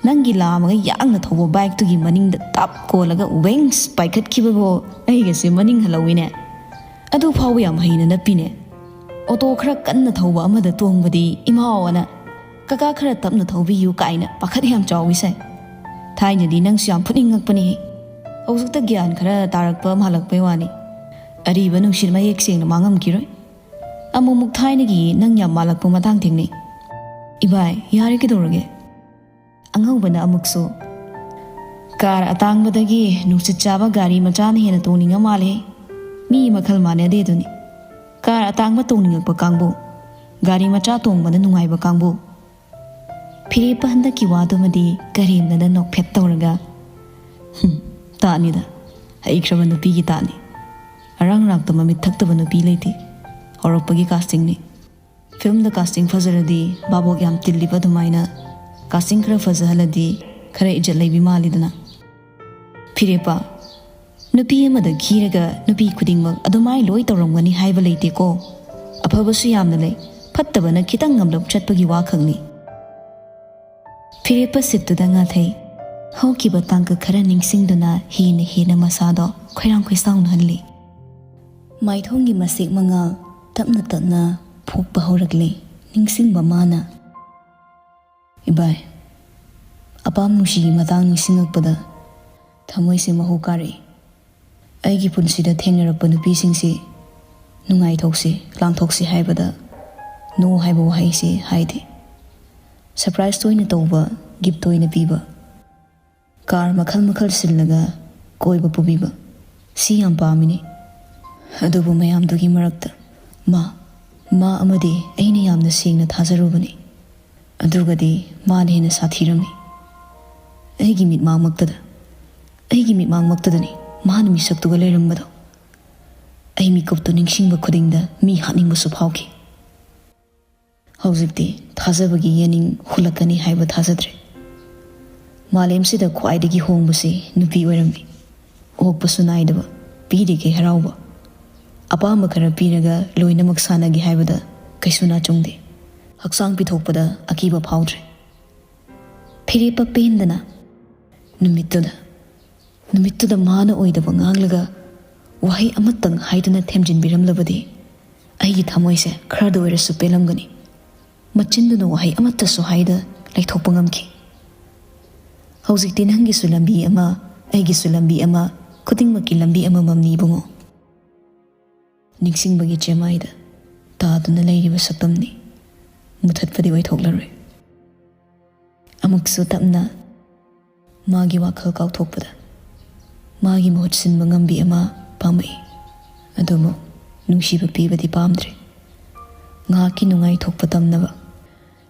ꯅꯪꯒꯤ ꯂꯥꯝꯃꯒ ꯌꯥꯡꯅ ꯊꯧꯕ ꯕꯥꯏꯛꯇꯨꯒꯤ ꯃꯅꯤꯡꯗ ꯇꯞ ꯀꯣꯜꯂꯒ ꯋꯦꯡꯁ ꯄꯥꯏꯈꯠꯈꯤꯕꯕꯨ ꯑꯩꯒꯁꯦ ꯃꯅꯤꯡ ꯍꯜꯍꯧꯋꯤꯅꯦ꯫ ꯑꯗꯨ ꯐꯥꯎꯕ ꯌꯥꯝ ꯍꯩꯅ ꯅꯞꯄꯤꯅꯦ꯫ ꯑꯣꯇꯣ ꯈꯔ ꯀꯟꯅ ꯊꯧꯕ ꯑꯃꯗ ꯇꯣꯡꯕꯗꯤ ꯏꯃꯥꯎ ꯑꯅ, 'ꯀꯀꯥ, ꯈꯔ ꯇꯞꯅ ꯊꯧꯕꯤꯌꯨ' ꯀꯥꯏꯅ ꯄꯥꯈꯠ ꯌꯥꯝ ꯆꯥꯎꯏ ꯁꯥꯏ꯫ ꯊꯥꯏꯅꯗꯤ ꯅꯪꯁꯨ ꯌꯥꯝ ꯐꯨꯅꯤꯡꯉꯛꯄꯅꯤꯍꯦ꯫ ꯍꯧꯖꯤꯛꯇ ꯒ꯭ꯌꯥꯟ ꯈꯔ ꯇꯥꯔꯛꯄ ꯃꯥꯜꯂꯛꯄꯩ ꯋꯥꯅꯤ꯫ ꯑꯔꯤꯕ ꯅꯨꯡꯁꯤꯠ ꯃꯌꯦꯛ ꯁꯦꯡꯅ ꯃꯥꯡꯉꯝꯈꯤꯔꯣꯏ꯫ ꯑꯃꯨꯛꯃꯨꯛ ꯊꯥꯏꯅꯒꯤ ꯅꯪ ꯌꯥꯝ ꯃꯥꯜꯂꯛꯄ ꯃꯇꯥꯡ ꯊꯦꯡꯅꯩ꯫ ꯏꯕꯥꯏ, ꯌꯥꯔꯦ, ꯀꯩꯗꯧꯔꯒꯦ? ꯑꯉꯧꯕꯅ ꯑꯃꯨꯛꯁꯨ, "ꯀꯥꯔ ꯑꯇꯥꯡꯕꯗꯒꯤ ꯅꯨꯡꯁꯤꯠ ꯆꯥꯕ ꯒꯥꯔꯤ ꯃꯆꯥꯅ ꯍꯦꯟꯅ ꯇꯣꯡꯅꯤꯡꯉ ꯃꯥꯜꯂꯦ꯫ ꯃꯤ ꯃꯈꯜ ꯃꯥꯟꯅꯗꯦ ꯑꯗꯨꯅꯤ꯫ ꯀꯥꯔ ꯑꯇꯥꯡꯕ ꯇꯣꯡꯅꯤꯡꯉꯛꯄ ꯀꯥꯡꯕꯨ, ꯒꯥꯔꯤ ꯃꯆꯥ ꯇꯣꯡꯕꯅ ꯅꯨꯡꯉꯥꯏꯕ ꯀꯥꯡꯕꯨ꯫" ꯐꯤꯔꯦꯞꯄ ꯍꯟꯗꯛꯀꯤ ꯋꯥꯗꯨꯃꯗꯤ ꯀꯔꯦꯝꯅꯗ ꯅꯣꯛꯐꯦꯠ ꯇꯧꯔꯒ, "ꯍꯨꯝ, ꯇꯥꯠꯅꯤꯗ, ꯍꯩꯈ꯭ꯔꯕ ꯅꯨꯄꯤꯒꯤ ꯇꯥꯠꯅꯤ꯫ ꯑꯔꯥꯡ ꯑꯔꯥꯛꯇ ꯃꯃꯤꯠ ꯊꯛꯇꯕ ꯅꯨꯄꯤ ꯂꯩꯇꯦ꯫ ꯍꯧꯔꯛꯄꯒꯤ ꯀꯥꯁꯇꯤꯡꯅꯤ꯫ ꯐꯤꯂꯝꯗ ꯀꯥꯁꯇꯤꯡ ꯐꯖꯔꯗꯤ ꯚꯥꯕꯣꯛ ꯌꯥꯝ ꯇꯤꯜꯂꯤꯕ ꯑꯗꯨꯃꯥꯏꯅ ꯀꯥꯁꯇꯤꯡ ꯈꯔ ꯐꯖꯍꯜꯂꯗꯤ ꯈꯔ ꯏꯖꯠ ꯂꯩꯕꯤ ꯃꯥꯜꯂꯤꯗꯅ꯫" ꯐꯤꯔꯦꯞꯄ, "ꯅꯨꯄꯤ ꯑꯃꯗ ꯈꯤꯔꯒ ꯅꯨꯄꯤ ꯈꯨꯗꯤꯡꯃꯛ ꯑꯗꯨꯃꯥꯏ ꯂꯣꯏ ꯇꯧꯔꯝꯒꯅꯤ ꯍꯥꯏꯕ ꯂꯩꯇꯦꯀꯣ꯫ ꯑꯐꯕꯁꯨ ꯌꯥꯝꯅ ꯂꯩ, ꯐꯠꯇꯕꯅ ꯈꯤꯇꯪ ꯉꯝꯂꯞ ꯆꯠꯄꯒꯤ ꯋꯥꯈꯛꯅꯤ꯫" ꯐꯤꯔꯦꯞꯄ ꯁꯤꯠꯇꯨꯗ ꯉꯥꯊꯩ꯫ ꯍꯧꯈꯤꯕ ꯇꯥꯡꯀꯛ ꯈꯔ ꯅꯤꯡꯁꯤꯡꯗꯨꯅ ꯍꯦꯟꯅ ꯍꯦꯟꯅ ꯃꯁꯥꯗꯣ ꯈꯣꯏꯔꯥꯡ ꯈꯣꯏꯁꯥꯎꯅꯍꯜꯂꯤ꯫ ꯃꯥꯏꯊꯣꯡꯒꯤ ꯃꯁꯦꯛ ꯃꯉꯥ ꯇꯞꯅ ꯇꯞꯅ ꯐꯣꯛꯄ ꯍꯧꯔꯛꯂꯦ ꯅꯤꯡꯁꯤꯡꯕ ꯃꯥꯅ꯫ "ꯏꯕꯥꯏ, ꯑꯄꯥꯝ ꯅꯨꯡꯁꯤꯒꯤ ꯃꯇꯥꯡ ꯅꯤꯡꯁꯤꯡꯉꯛꯄꯗ ꯊꯃꯣꯏꯁꯦ ꯃꯍꯨ ꯀꯥꯔꯛꯏ꯫ ꯑꯩꯒꯤ ꯄꯨꯟꯁꯤꯗ ꯊꯦꯡꯅꯔꯛꯄ ꯅꯨꯄꯤꯁꯤꯡꯁꯤ ꯅꯨꯡꯉꯥꯏꯊꯣꯛꯁꯤ, ꯂꯥꯡꯊꯣꯛꯁꯤ ꯍꯥꯏꯕꯗ no ꯍꯥꯏꯕ ꯋꯥꯍꯩꯁꯤ ꯍꯥꯏꯗꯦ꯫ ꯁꯔꯄ꯭ꯔꯥꯏꯖ ꯇꯣꯏꯅ ꯇꯧꯕ, ꯒꯤꯐ ꯇꯣꯏꯅ ꯄꯤꯕ, ꯀꯥꯔ ꯃꯈꯜ ꯃꯈꯜ ꯁꯤꯜꯂꯒ ꯀꯣꯏꯕ ꯄꯨꯕꯤꯕ, ꯁꯤ ꯌꯥꯝ ꯄꯥꯝꯃꯤꯅꯤ꯫ ꯑꯗꯨꯕꯨ ꯃꯌꯥꯝꯗꯨꯒꯤ ꯃꯔꯛꯇ ꯃꯥ, ꯃꯥ ꯑꯃꯗꯤ ꯑꯩꯅ ꯌꯥꯝꯅ ꯁꯦꯡꯅ ꯊꯥꯖꯔꯨꯕꯅꯤ꯫ ꯑꯗꯨꯒꯗꯤ ꯃꯥꯅ ꯍꯦꯟꯅ ꯁꯥꯊꯤꯔꯝꯃꯤ꯫ ꯑꯩꯒꯤ ꯃꯤꯠꯃꯥꯡꯃꯛꯇꯗ, ꯑꯩꯒꯤ ꯃꯤꯠꯃꯥꯡꯃꯛꯇꯗꯅꯤ ꯃꯥꯅ ꯃꯤꯁꯛꯇꯨꯒ ꯂꯩꯔꯝꯕꯗꯣ꯫ ꯑꯩ ꯃꯤꯀꯨꯞꯇꯨ ꯅꯤꯡꯁꯤꯡꯕ ꯈꯨꯗꯤꯡꯗ ꯃꯤ ꯍꯥꯠꯅꯤꯡꯕꯁꯨ ꯐꯥꯎꯈꯤ꯫ ꯍꯧꯖꯤꯛꯇꯤ ꯊꯥꯖꯕꯒꯤ ꯌꯦꯅꯤꯡ ꯍꯨꯜꯂꯛꯀꯅꯤ ꯍꯥꯏꯕ ꯊꯥꯖꯗ꯭ꯔꯦ꯫ ꯃꯥꯂꯦꯝꯁꯤꯗ ꯈ꯭ꯋꯥꯏꯗꯒꯤ ꯍꯣꯡꯕꯁꯤ ꯅꯨꯄꯤ ꯑꯣꯏꯔꯝꯃꯤ꯫ ꯑꯣꯛꯄꯁꯨ ꯅꯥꯏꯗꯕ, ꯄꯤꯔꯤꯈꯩ ꯍꯔꯥꯎꯕ꯫ ꯑꯄꯥꯝꯕ ꯈꯔ ꯄꯤꯔꯒ ꯂꯣꯏꯅꯃꯛ ꯁꯥꯟꯅꯒꯦ ꯍꯥꯏꯕꯗ ꯀꯩꯁꯨ ꯅꯥꯆꯨꯡꯗꯦ꯫ ꯍꯛꯆꯥꯡ ꯄꯤꯊꯣꯛꯄꯗ ꯑꯀꯤꯕ ꯐꯥꯎꯗ꯭ꯔꯦ꯫" ꯐꯤꯔꯦꯞꯄ ꯄꯦꯟꯗꯅ, ꯅꯨꯃꯤꯠꯇꯨꯗ, ꯅꯨꯃꯤꯠꯇꯨꯗ ꯃꯥꯅ ꯑꯣꯏꯗꯕ ꯉꯥꯡꯂꯒ ꯋꯥꯍꯩ ꯑꯃꯇꯪ ꯍꯥꯏꯗꯨꯅ ꯊꯦꯝꯖꯤꯟꯕꯤꯔꯝꯂꯕꯗꯤ ꯑꯩꯒꯤ ꯊꯃꯣꯏꯁꯦ ꯈꯔꯗ ꯑꯣꯏꯔꯁꯨ ꯄꯦꯜꯂꯝꯒꯅꯤ꯫ ꯃꯆꯤꯟꯗꯨꯅ ꯋꯥꯍꯩ ꯑꯃꯠꯇꯁꯨ ꯍꯥꯏꯗ ꯂꯩꯊꯣꯛꯄ ꯉꯝꯈꯤ꯫ "ꯍꯧꯖꯤꯛꯇꯤ ꯅꯪꯒꯤꯁꯨ ꯂꯝꯕꯤ ꯑꯃ, ꯑꯩꯒꯤꯁꯨ ꯂꯝꯕꯤ ꯑꯃ, ꯈꯨꯗꯤꯡꯃꯛꯀꯤ ꯂꯝꯕꯤ ꯑꯃꯃꯝꯅꯤ ꯏꯕꯨꯡꯉꯣ꯫" ꯅꯤꯡꯁꯤꯡꯕꯒꯤ ꯆꯦꯃꯥꯏꯗ ꯇꯥꯗꯨꯅ ꯂꯩꯔꯤꯕ ꯁꯛꯇꯝꯅꯤ꯫ ꯃꯨꯊꯠꯄꯗꯤ ꯑꯣꯏꯊꯣꯛꯂꯔꯣꯏ꯫ ꯑꯃꯨꯛꯁꯨ ꯇꯞꯅ ꯃꯥꯒꯤ ꯋꯥꯈꯜ ꯀꯥꯎꯊꯣꯛꯄꯗ ꯃꯥꯒꯤ ꯃꯍꯨꯠ ꯁꯤꯟꯕ ꯉꯝꯕꯤ ꯑꯃ ꯄꯥꯝꯃꯛꯏ꯫ ꯑꯗꯨꯕꯨ ꯅꯨꯡꯁꯤꯕ ꯄꯤꯕꯗꯤ ꯄꯥꯝꯗ꯭ꯔꯦ꯫ ꯉꯥꯏꯍꯥꯛꯀꯤ ꯅꯨꯡꯉꯥꯏꯊꯣꯛꯄ ꯇꯝꯅꯕ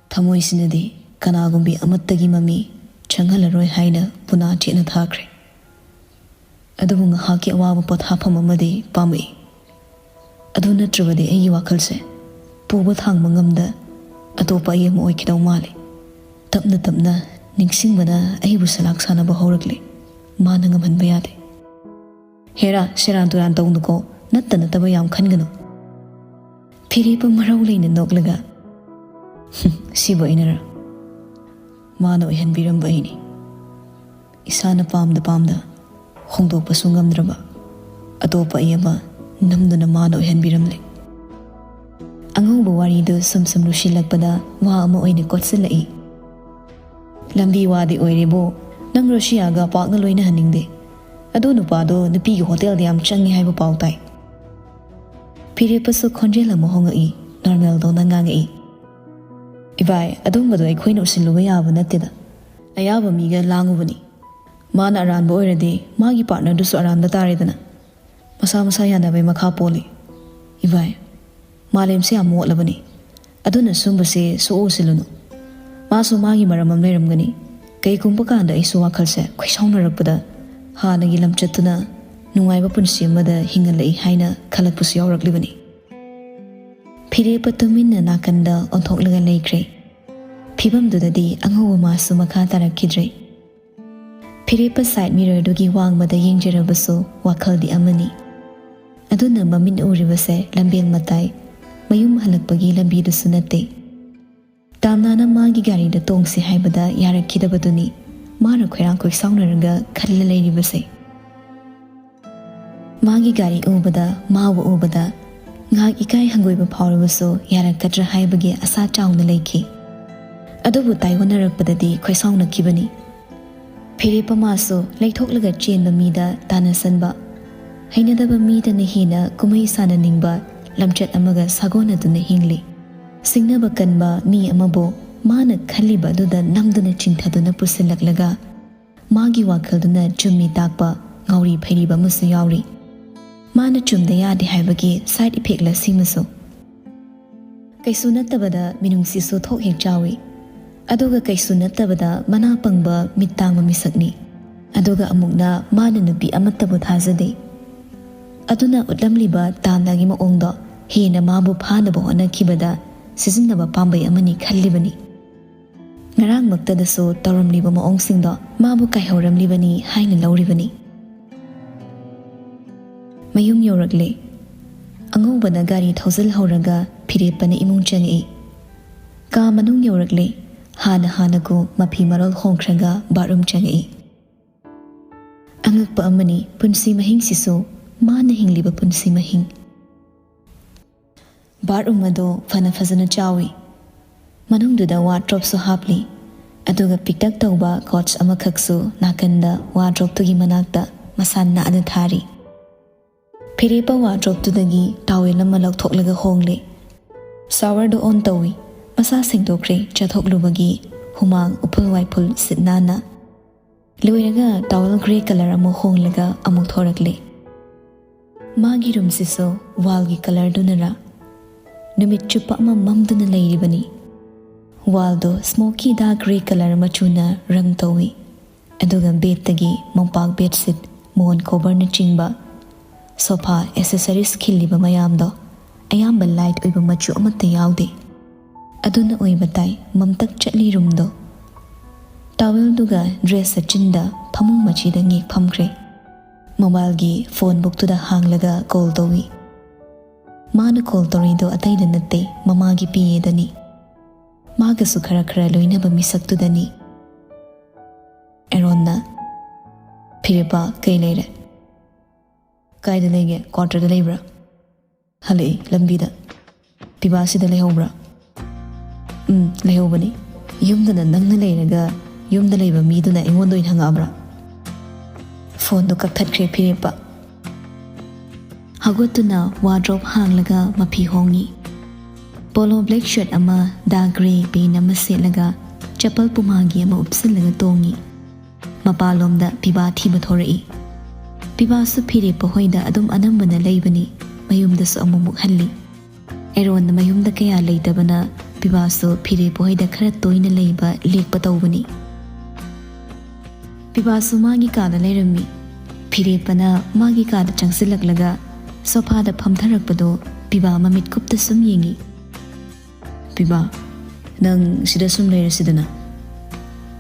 ꯊꯃꯣꯏꯁꯤꯅꯗꯤ ꯀꯅꯥꯒꯨꯝꯕꯤ ꯑꯃꯠꯇꯒꯤ ꯃꯃꯤ ꯆꯪꯍꯜꯂꯔꯣꯏ ꯍꯥꯏꯅ ꯄꯨꯅꯥ ꯆꯦꯠꯅ ꯊꯥꯈ꯭ꯔꯦ꯫ ꯑꯗꯨꯕꯨ ꯉꯥꯏꯍꯥꯛꯀꯤ ꯑꯋꯥꯕ ꯄꯣꯊꯥꯐꯝ ꯑꯃꯗꯤ ꯄꯥꯝꯃꯛꯏ꯫ ꯑꯗꯨ ꯅꯠꯇ꯭ꯔꯕꯗꯤ ꯑꯩꯒꯤ ꯋꯥꯈꯜꯁꯦ ꯄꯨꯕ ꯊꯥꯡꯕ ꯉꯝꯗ ꯑꯇꯣꯞꯄ ꯑꯩ ꯑꯃ ꯑꯣꯏꯈꯤꯗꯧ ꯃꯥꯜꯂꯤ꯫ ꯇꯞꯅ ꯇꯞꯅ ꯅꯤꯡꯁꯤꯡꯕꯅ ꯑꯩꯕꯨ ꯁꯂꯥꯛ ꯁꯥꯟꯅꯕ ꯍꯧꯔꯛꯂꯦ꯫ ꯃꯥꯅ ꯉꯝꯍꯟꯕ ꯌꯥꯗꯦ꯫ "ꯍꯦꯔꯥ, ꯁꯦꯔꯥꯟ ꯇꯨꯔꯥꯟ ꯇꯧꯅꯨꯀꯣ, ꯅꯠꯇ ꯅꯠꯇꯕ ꯌꯥꯝ ꯈꯟꯒꯅꯨ꯫" ꯐꯤꯔꯦꯞꯄ ꯃꯔꯧ ꯂꯩꯅ ꯅꯣꯛꯂꯒ, "ꯍꯨꯝ, ꯁꯤꯕꯨ ꯑꯩꯅꯔ? ꯃꯥꯅ ꯑꯣꯏꯍꯟꯕꯤꯔꯝꯕ ꯑꯩꯅꯤ꯫ ꯏꯁꯥꯅ ꯄꯥꯝꯗ ꯄꯥꯝꯗ ꯍꯣꯡꯗꯣꯛꯄꯁꯨ ꯉꯝꯗ꯭ꯔꯕ ꯑꯇꯣꯞꯄ ꯑꯩ ꯑꯃ ꯅꯝꯗꯨꯅ ꯃꯥꯅ ꯑꯣꯏꯍꯟꯕꯤꯔꯝꯂꯦ꯫" ꯑꯉꯧꯕ ꯋꯥꯔꯤꯗꯨ ꯁꯨꯝ ꯁꯨꯝ ꯂꯨꯁꯤꯜꯂꯛꯄꯗ ꯋꯥ ꯑꯃ ꯑꯣꯏꯅ ꯀꯣꯠꯁꯤꯜꯂꯛꯏ꯫ "ꯂꯝꯕꯤ ꯋꯥꯗꯤ ꯑꯣꯏꯔꯦꯕꯣ, ꯅꯪ ꯔꯣꯁꯤꯌꯥꯒ ꯄꯥꯛꯅ ꯂꯣꯏꯅꯍꯟꯅꯤꯡꯗꯦ꯫ ꯑꯗꯨ ꯅꯨꯄꯥꯗꯣ ꯅꯨꯄꯤꯒꯤ ꯍꯣꯇꯦꯜꯗ ꯌꯥꯝ ꯆꯪꯉꯤ ꯍꯥꯏꯕ ꯄꯥꯎ ꯇꯥꯏ꯫" ꯐꯤꯔꯦꯞꯄꯁꯨ ꯈꯣꯟꯖꯦꯜ ꯑꯃ ꯍꯣꯡꯉꯛꯏ, ꯅꯣꯔꯃꯦꯜꯗꯧꯅ ꯉꯥꯡꯉꯛꯏ꯫ "ꯏꯚꯥꯏ, ꯑꯗꯨꯝꯕꯗꯣ ꯑꯩꯈꯣꯏꯅ ꯎꯁꯤꯜꯂꯨꯕ ꯌꯥꯕ ꯅꯠꯇꯦꯗ꯫ ꯑꯌꯥꯕ ꯃꯤꯒ ꯂꯥꯡꯉꯨꯕꯅꯤ꯫ ꯃꯥꯅ ꯑꯔꯥꯟꯕ ꯑꯣꯏꯔꯗꯤ ꯃꯥꯒꯤ ꯄꯥꯔꯠꯅꯔꯗꯨꯁꯨ ꯑꯔꯥꯟꯕ ꯇꯥꯔꯦꯗꯅ꯫ ꯃꯁꯥ ꯃꯁꯥ ꯌꯥꯅꯕꯩ ꯃꯈꯥ ꯄꯣꯜꯂꯤ꯫ ꯏꯚꯥꯏ, ꯃꯥꯂꯦꯝꯁꯦ ꯌꯥꯝ ꯃꯣꯠꯂꯕꯅꯤ꯫ ꯑꯗꯨꯅ ꯁꯨꯝꯕꯁꯦ ꯁꯨꯛꯎ ꯎꯁꯤꯜꯂꯨꯅꯨ꯫ ꯃꯥꯁꯨ ꯃꯥꯒꯤ ꯃꯔꯝ ꯑꯃ ꯂꯩꯔꯝꯒꯅꯤ꯫ ꯀꯩꯒꯨꯝꯕ ꯀꯥꯟꯗ ꯑꯩꯁꯨ ꯋꯥꯈꯜꯁꯦ ꯈꯣꯏꯁꯥꯎꯅꯔꯛꯄꯗ ꯍꯥꯟꯅꯒꯤ ꯂꯝꯆꯠꯇꯨꯅ ꯅꯨꯡꯉꯥꯏꯕ ꯄꯨꯟꯁꯤ ꯑꯃꯗ ꯍꯤꯡꯍꯜꯂꯛꯏ ꯍꯥꯏꯅ ꯈꯜꯂꯛꯄꯁꯨ ꯌꯥꯎꯔꯛꯂꯤꯕꯅꯤ꯫" ꯐꯤꯔꯦꯞꯄ ꯇꯨꯃꯤꯟꯅ ꯅꯥꯀꯟꯗ ꯑꯣꯟꯊꯣꯛꯂꯒ ꯂꯩꯈ꯭ꯔꯦ꯫ ꯐꯤꯕꯝꯗꯨꯗꯗꯤ ꯑꯉꯧꯕ ꯃꯥꯁꯨ ꯃꯈꯥ ꯇꯥꯔꯛꯈꯤꯗ꯭ꯔꯦ꯫ ꯐꯤꯔꯦꯞꯄ ꯁꯥꯏꯠ ꯃꯤꯔꯔꯗꯨꯒꯤ ꯋꯥꯡꯃꯗ ꯌꯦꯡꯖꯔꯕꯁꯨ ꯋꯥꯈꯜꯗꯤ ꯑꯃꯅꯤ꯫ ꯑꯗꯨꯅ ꯃꯃꯤꯠ ꯎꯔꯤꯕꯁꯦ ꯂꯝꯕꯦꯜ ꯃꯇꯥꯏ, ꯃꯌꯨꯝ ꯍꯜꯂꯛꯄꯒꯤ ꯂꯝꯕꯤꯗꯨꯁꯨ ꯅꯠꯇꯦ꯫ ꯇꯥꯝꯅꯥꯅ ꯃꯥꯒꯤ ꯒꯥꯔꯤꯗ ꯇꯣꯡꯁꯤ ꯍꯥꯏꯕꯗ ꯌꯥꯔꯛꯈꯤꯗꯕꯗꯨꯅꯤ ꯃꯥꯅ ꯈꯣꯏꯔꯥꯡ ꯈꯣꯏꯁꯥꯎꯅꯔꯒ ꯈꯜꯂ ꯂꯩꯔꯤꯕꯁꯦ꯫ ꯃꯥꯒꯤ ꯒꯥꯔꯤ ꯎꯕꯗ, ꯃꯥꯕꯨ ꯎꯕꯗ ꯉꯥꯏꯍꯥꯛ ꯏꯀꯥꯏ ꯍꯪꯒꯣꯏꯕ ꯐꯥꯎꯔꯕꯁꯨ ꯌꯥꯔꯛꯀꯗ꯭ꯔꯥ ꯍꯥꯏꯕꯒꯤ ꯑꯁꯥ ꯆꯥꯎꯅ ꯂꯩꯈꯤ꯫ ꯑꯗꯨꯕꯨ ꯇꯥꯏꯑꯣꯟꯅꯔꯛꯄꯗꯗꯤ ꯈꯣꯏꯁꯥꯎꯅꯈꯤꯕꯅꯤ꯫ ꯐꯤꯔꯦꯞꯄ ꯃꯥꯁꯨ ꯂꯩꯊꯣꯛꯂꯒ ꯆꯦꯟꯕ ꯃꯤꯗ ꯇꯥꯟꯅꯁꯟꯕ, ꯍꯩꯅꯗꯕ ꯃꯤꯗꯅ ꯍꯦꯟꯅ ꯀꯨꯝꯍꯩ ꯁꯥꯟꯅꯅꯤꯡꯕ, ꯂꯝꯆꯠ ꯑꯃꯒ ꯁꯥꯒꯣꯟꯅꯗꯨꯅ ꯍꯤꯡꯂꯤ꯫ ꯁꯤꯡꯅꯕ ꯀꯟꯕ ꯃꯤ ꯑꯃꯕꯨ ꯃꯥꯅ ꯈꯜꯂꯤꯕ ꯑꯗꯨꯗ ꯅꯝꯗꯨꯅ ꯆꯤꯡꯊꯗꯨꯅ ꯄꯨꯁꯤꯜꯂꯛꯂꯒ, ꯃꯥꯒꯤ ꯋꯥꯈꯜꯗꯨꯅ ꯆꯨꯝꯃꯤ ꯇꯥꯛꯄ ꯉꯥꯎꯔꯤ ꯐꯩꯔꯤꯕ ꯑꯃꯁꯨ ꯌꯥꯎꯔꯤ꯫ ꯃꯥꯅ ꯆꯨꯝꯗ ꯌꯥꯗꯦ ꯍꯥꯏꯕꯒꯤ side effectꯂ ꯁꯤꯃꯁꯨ? ꯀꯩꯁꯨ ꯅꯠꯇꯕꯗ ꯃꯤꯅꯨꯡꯁꯤꯁꯨ ꯊꯣꯛ ꯍꯦꯛ ꯆꯥꯎꯏ꯫ ꯑꯗꯨꯒ ꯀꯩꯁꯨ ꯅꯠꯇꯕꯗ ꯃꯅꯥ ꯄꯪꯕ ꯃꯤꯠ ꯇꯥꯡꯕ ꯃꯤꯁꯛꯅꯤ꯫ ꯑꯗꯨꯒ ꯑꯃꯨꯛꯅ ꯃꯥꯅ ꯅꯨꯄꯤ ꯑꯃꯠꯇꯕꯨ ꯊꯥꯖꯗꯦ꯫ ꯑꯗꯨꯅ ꯎꯠꯂꯝꯂꯤꯕ ꯇꯥꯟꯅꯒꯤ ꯃꯑꯣꯡꯗꯣ ꯍꯦꯟꯅ ꯃꯥꯕꯨ ꯐꯥꯅꯕ ꯍꯣꯠꯅꯈꯤꯕꯗ ꯁꯤꯖꯤꯟꯅꯕ ꯄꯥꯝꯕꯩ ꯑꯃꯅꯤ ꯈꯜꯂꯤꯕꯅꯤ꯫ ꯉꯔꯥꯡꯃꯛꯇꯗꯁꯨ ꯇꯧꯔꯝꯂꯤꯕ ꯃꯑꯣꯡꯁꯤꯡꯗꯣ ꯃꯥꯕꯨ ꯀꯥꯏꯍꯧꯔꯝꯂꯤꯕꯅꯤ ꯍꯥꯏꯅ ꯂꯧꯔꯤꯕꯅꯤ꯫ ꯃꯌꯨꯝ ꯌꯧꯔꯛꯂꯦ꯫ ꯑꯉꯧꯕꯅ ꯒꯥꯔꯤ ꯊꯧꯖꯤꯜꯍꯧꯔꯒ ꯐꯤꯔꯦꯞꯄꯅ ꯏꯃꯨꯡ ꯆꯪꯉꯛꯏ꯫ ꯀꯥ ꯃꯅꯨꯡ ꯌꯧꯔꯛꯂꯦ꯫ ꯍꯥꯟꯅ ꯍꯥꯟꯅꯒꯨꯝ ꯃꯐꯤ ꯃꯔꯣꯜ ꯍꯣꯡꯈ꯭ꯔꯒ bathroom ꯆꯪꯉꯛꯏ꯫ ꯑꯉꯛꯄ ꯑꯃꯅꯤ, ꯄꯨꯟꯁꯤ ꯃꯍꯤꯡꯁꯤꯁꯨ ꯃꯥꯅ ꯍꯤꯡꯂꯤꯕ ꯄꯨꯟꯁꯤ ꯃꯍꯤꯡ꯫ Bathroom ꯑꯗꯣ ꯐꯅ ꯐꯖꯅ ꯆꯥꯎꯏ꯫ ꯃꯅꯨꯡꯗꯨꯗ wardrobeꯁꯨ ꯍꯥꯞꯂꯤ꯫ ꯑꯗꯨꯒ ꯄꯤꯛꯇꯛ ꯇꯧꯕ couch ꯑꯃꯈꯛꯁꯨ ꯅꯥꯀꯟꯗ wardrobeꯇꯨꯒꯤ ꯃꯅꯥꯛꯇ ꯃꯁꯥ ꯅꯥꯟꯅ ꯊꯥꯔꯤ꯫ ꯐꯤꯔꯦꯞꯄ wardrobeꯇꯨꯗꯒꯤ towel ꯑꯃ ꯂꯧꯊꯣꯛꯂꯒ ꯍꯣꯡꯂꯦ꯫ Showerꯗꯨ on ꯇꯧꯏ꯫ ꯃꯁꯥ ꯁꯦꯡꯗꯣꯛꯈ꯭ꯔꯦ ꯆꯠꯊꯣꯛꯂꯨꯕꯒꯤ ꯍꯨꯃꯥꯡ ꯎꯐꯨꯜ ꯋꯥꯏꯐꯨꯜ ꯁꯤꯠ ꯅꯥꯟꯅ꯫ ꯂꯣꯏꯔꯒ towel grey colour ꯑꯃ ꯍꯣꯡꯂꯒ ꯑꯃꯨꯛ ꯊꯣꯔꯛꯂꯦ꯫ ꯃꯥꯒꯤ roomꯁꯤꯁꯨ wallꯒꯤ colourꯗꯨꯅꯔ ꯅꯨꯃꯤꯠ ꯆꯨꯞꯄ ꯑꯃ ꯃꯝꯗꯨꯅ ꯂꯩꯔꯤꯕꯅꯤ꯫ Wallꯗꯣ smoky dark grey colour ꯃꯆꯨꯅ ꯔꯪ ꯇꯧꯏ꯫ ꯑꯗꯨꯒ bedꯇꯒꯤ ꯃꯣꯝꯄꯥꯛ bedsheet, ꯃꯣꯟ coverꯅꯆꯤꯡꯕ sofa accessories ꯈꯤꯜꯂꯤꯕ ꯃꯌꯥꯝꯗꯣ ꯑꯌꯥꯝꯕ light ꯑꯣꯏꯕ ꯃꯆꯨ ꯑꯃꯠꯇ ꯌꯥꯎꯗꯦ꯫ ꯑꯗꯨꯅ ꯑꯣꯏꯕ ꯇꯥꯏ ꯃꯝꯇꯛ ꯆꯠꯂꯤ roomꯗꯣ꯫ Towelꯗꯨꯒ dress ꯑꯆꯤꯟꯗ ꯐꯃꯨꯡ ꯃꯆꯤꯗ ꯉꯦꯛ ꯐꯝꯈ꯭ꯔꯦ꯫ Mobileꯒꯤ phone bookꯇꯨꯗ ꯍꯥꯡꯂꯒ call ꯇꯧꯏ꯫ ꯃꯥꯅ call ꯇꯧꯔꯤꯗꯣ ꯑꯇꯩꯗ ꯅꯠꯇꯦ, ꯃꯃꯥꯒꯤ PAꯗꯅꯤ꯫ ꯃꯥꯒꯁꯨ ꯈꯔ ꯈꯔ ꯂꯣꯏꯅꯕ ꯃꯤꯁꯛꯇꯨꯗꯅꯤ꯫ ꯑꯦꯔꯣꯟꯅ, "ꯐꯤꯔꯦꯞꯄ, ꯀꯩ ꯂꯩꯔꯦ?" "ꯀꯥꯏꯗ ꯂꯩꯒꯦ? Quarterꯗ ꯂꯩꯕ꯭ꯔꯥ?" "ꯍꯜꯂꯛꯏ, ꯂꯝꯕꯤꯗ꯫" "ꯄꯤꯕꯥꯁꯤꯗ ꯂꯩꯍꯧꯕ꯭ꯔꯥ?" "ꯎꯝ, ꯂꯩꯍꯧꯕꯅꯤ꯫ ꯌꯨꯝꯗꯅ ꯅꯪꯅ ꯂꯩꯔꯒ ꯌꯨꯝꯗ ꯂꯩꯕ ꯃꯤꯗꯨꯅ ꯑꯩꯉꯣꯟꯗ ꯑꯣꯏꯅ ꯍꯪꯉꯛꯑꯕ꯭ꯔꯥ?" Phoneꯗꯣ ꯀꯛꯊꯠꯈ꯭ꯔꯦ ꯐꯤꯔꯦꯞꯄ꯫ ꯍꯧꯒꯠꯇꯨꯅ ꯋꯥꯔꯗ꯭ꯔꯣꯞ ꯍꯥꯡꯂꯒ ꯃꯐꯤ ꯍꯣꯡꯉꯤ꯫ ꯄꯣꯂꯣ ꯕ꯭ꯂꯦꯛ ꯁꯔꯠ ꯑꯃ, ꯗꯥ ꯒ꯭ꯔꯦ ꯄꯦꯟ ꯑꯃ ꯁꯦꯠꯂꯒ ꯆꯄꯜ ꯄꯨꯃꯥꯒꯤ ꯑꯃ ꯎꯞꯁꯤꯜꯂꯒ ꯇꯣꯡꯉꯤ꯫ ꯃꯄꯥꯟꯂꯣꯝꯗ ꯄꯤꯕꯥ ꯊꯤꯕ ꯊꯣꯔꯛꯏ꯫ ꯄꯤꯕꯥꯁꯨ ꯐꯤꯔꯦꯞꯄ ꯍꯣꯏꯗ ꯑꯗꯨꯝ ꯑꯅꯝꯕꯅ ꯂꯩꯕꯅꯤ, ꯃꯌꯨꯝꯗꯁꯨ ꯑꯃꯨꯛꯃꯨꯛ ꯍꯜꯂꯤ꯫ ꯑꯦꯔꯣꯟꯅ ꯃꯌꯨꯝꯗ ꯀꯌꯥ ꯂꯩꯇꯕꯅ ꯄꯤꯕꯥꯁꯨ ꯐꯤꯔꯦꯞꯄ ꯍꯣꯏꯗ ꯈꯔ ꯇꯣꯏꯅ ꯂꯩꯕ ꯂꯦꯛꯄ ꯇꯧꯕꯅꯤ꯫ ꯄꯤꯕꯥꯁꯨ ꯃꯥꯒꯤ ꯀꯥꯗ ꯂꯩꯔꯝꯃꯤ꯫ ꯐꯤꯔꯦꯞꯄꯅ ꯃꯥꯒꯤ ꯀꯥꯗ ꯆꯪꯁꯤꯜꯂꯛꯂꯒ ꯁꯣꯐꯥꯗ ꯐꯝꯊꯔꯛꯄꯗꯣ ꯄꯤꯕꯥ ꯃꯃꯤꯠ ꯀꯨꯞꯇ ꯁꯨꯝ ꯌꯦꯡꯉꯤ꯫ ꯄꯤꯕꯥ, ꯅꯪ ꯁꯤꯗ ꯁꯨꯝ ꯂꯩꯔꯁꯤꯗꯅ꯫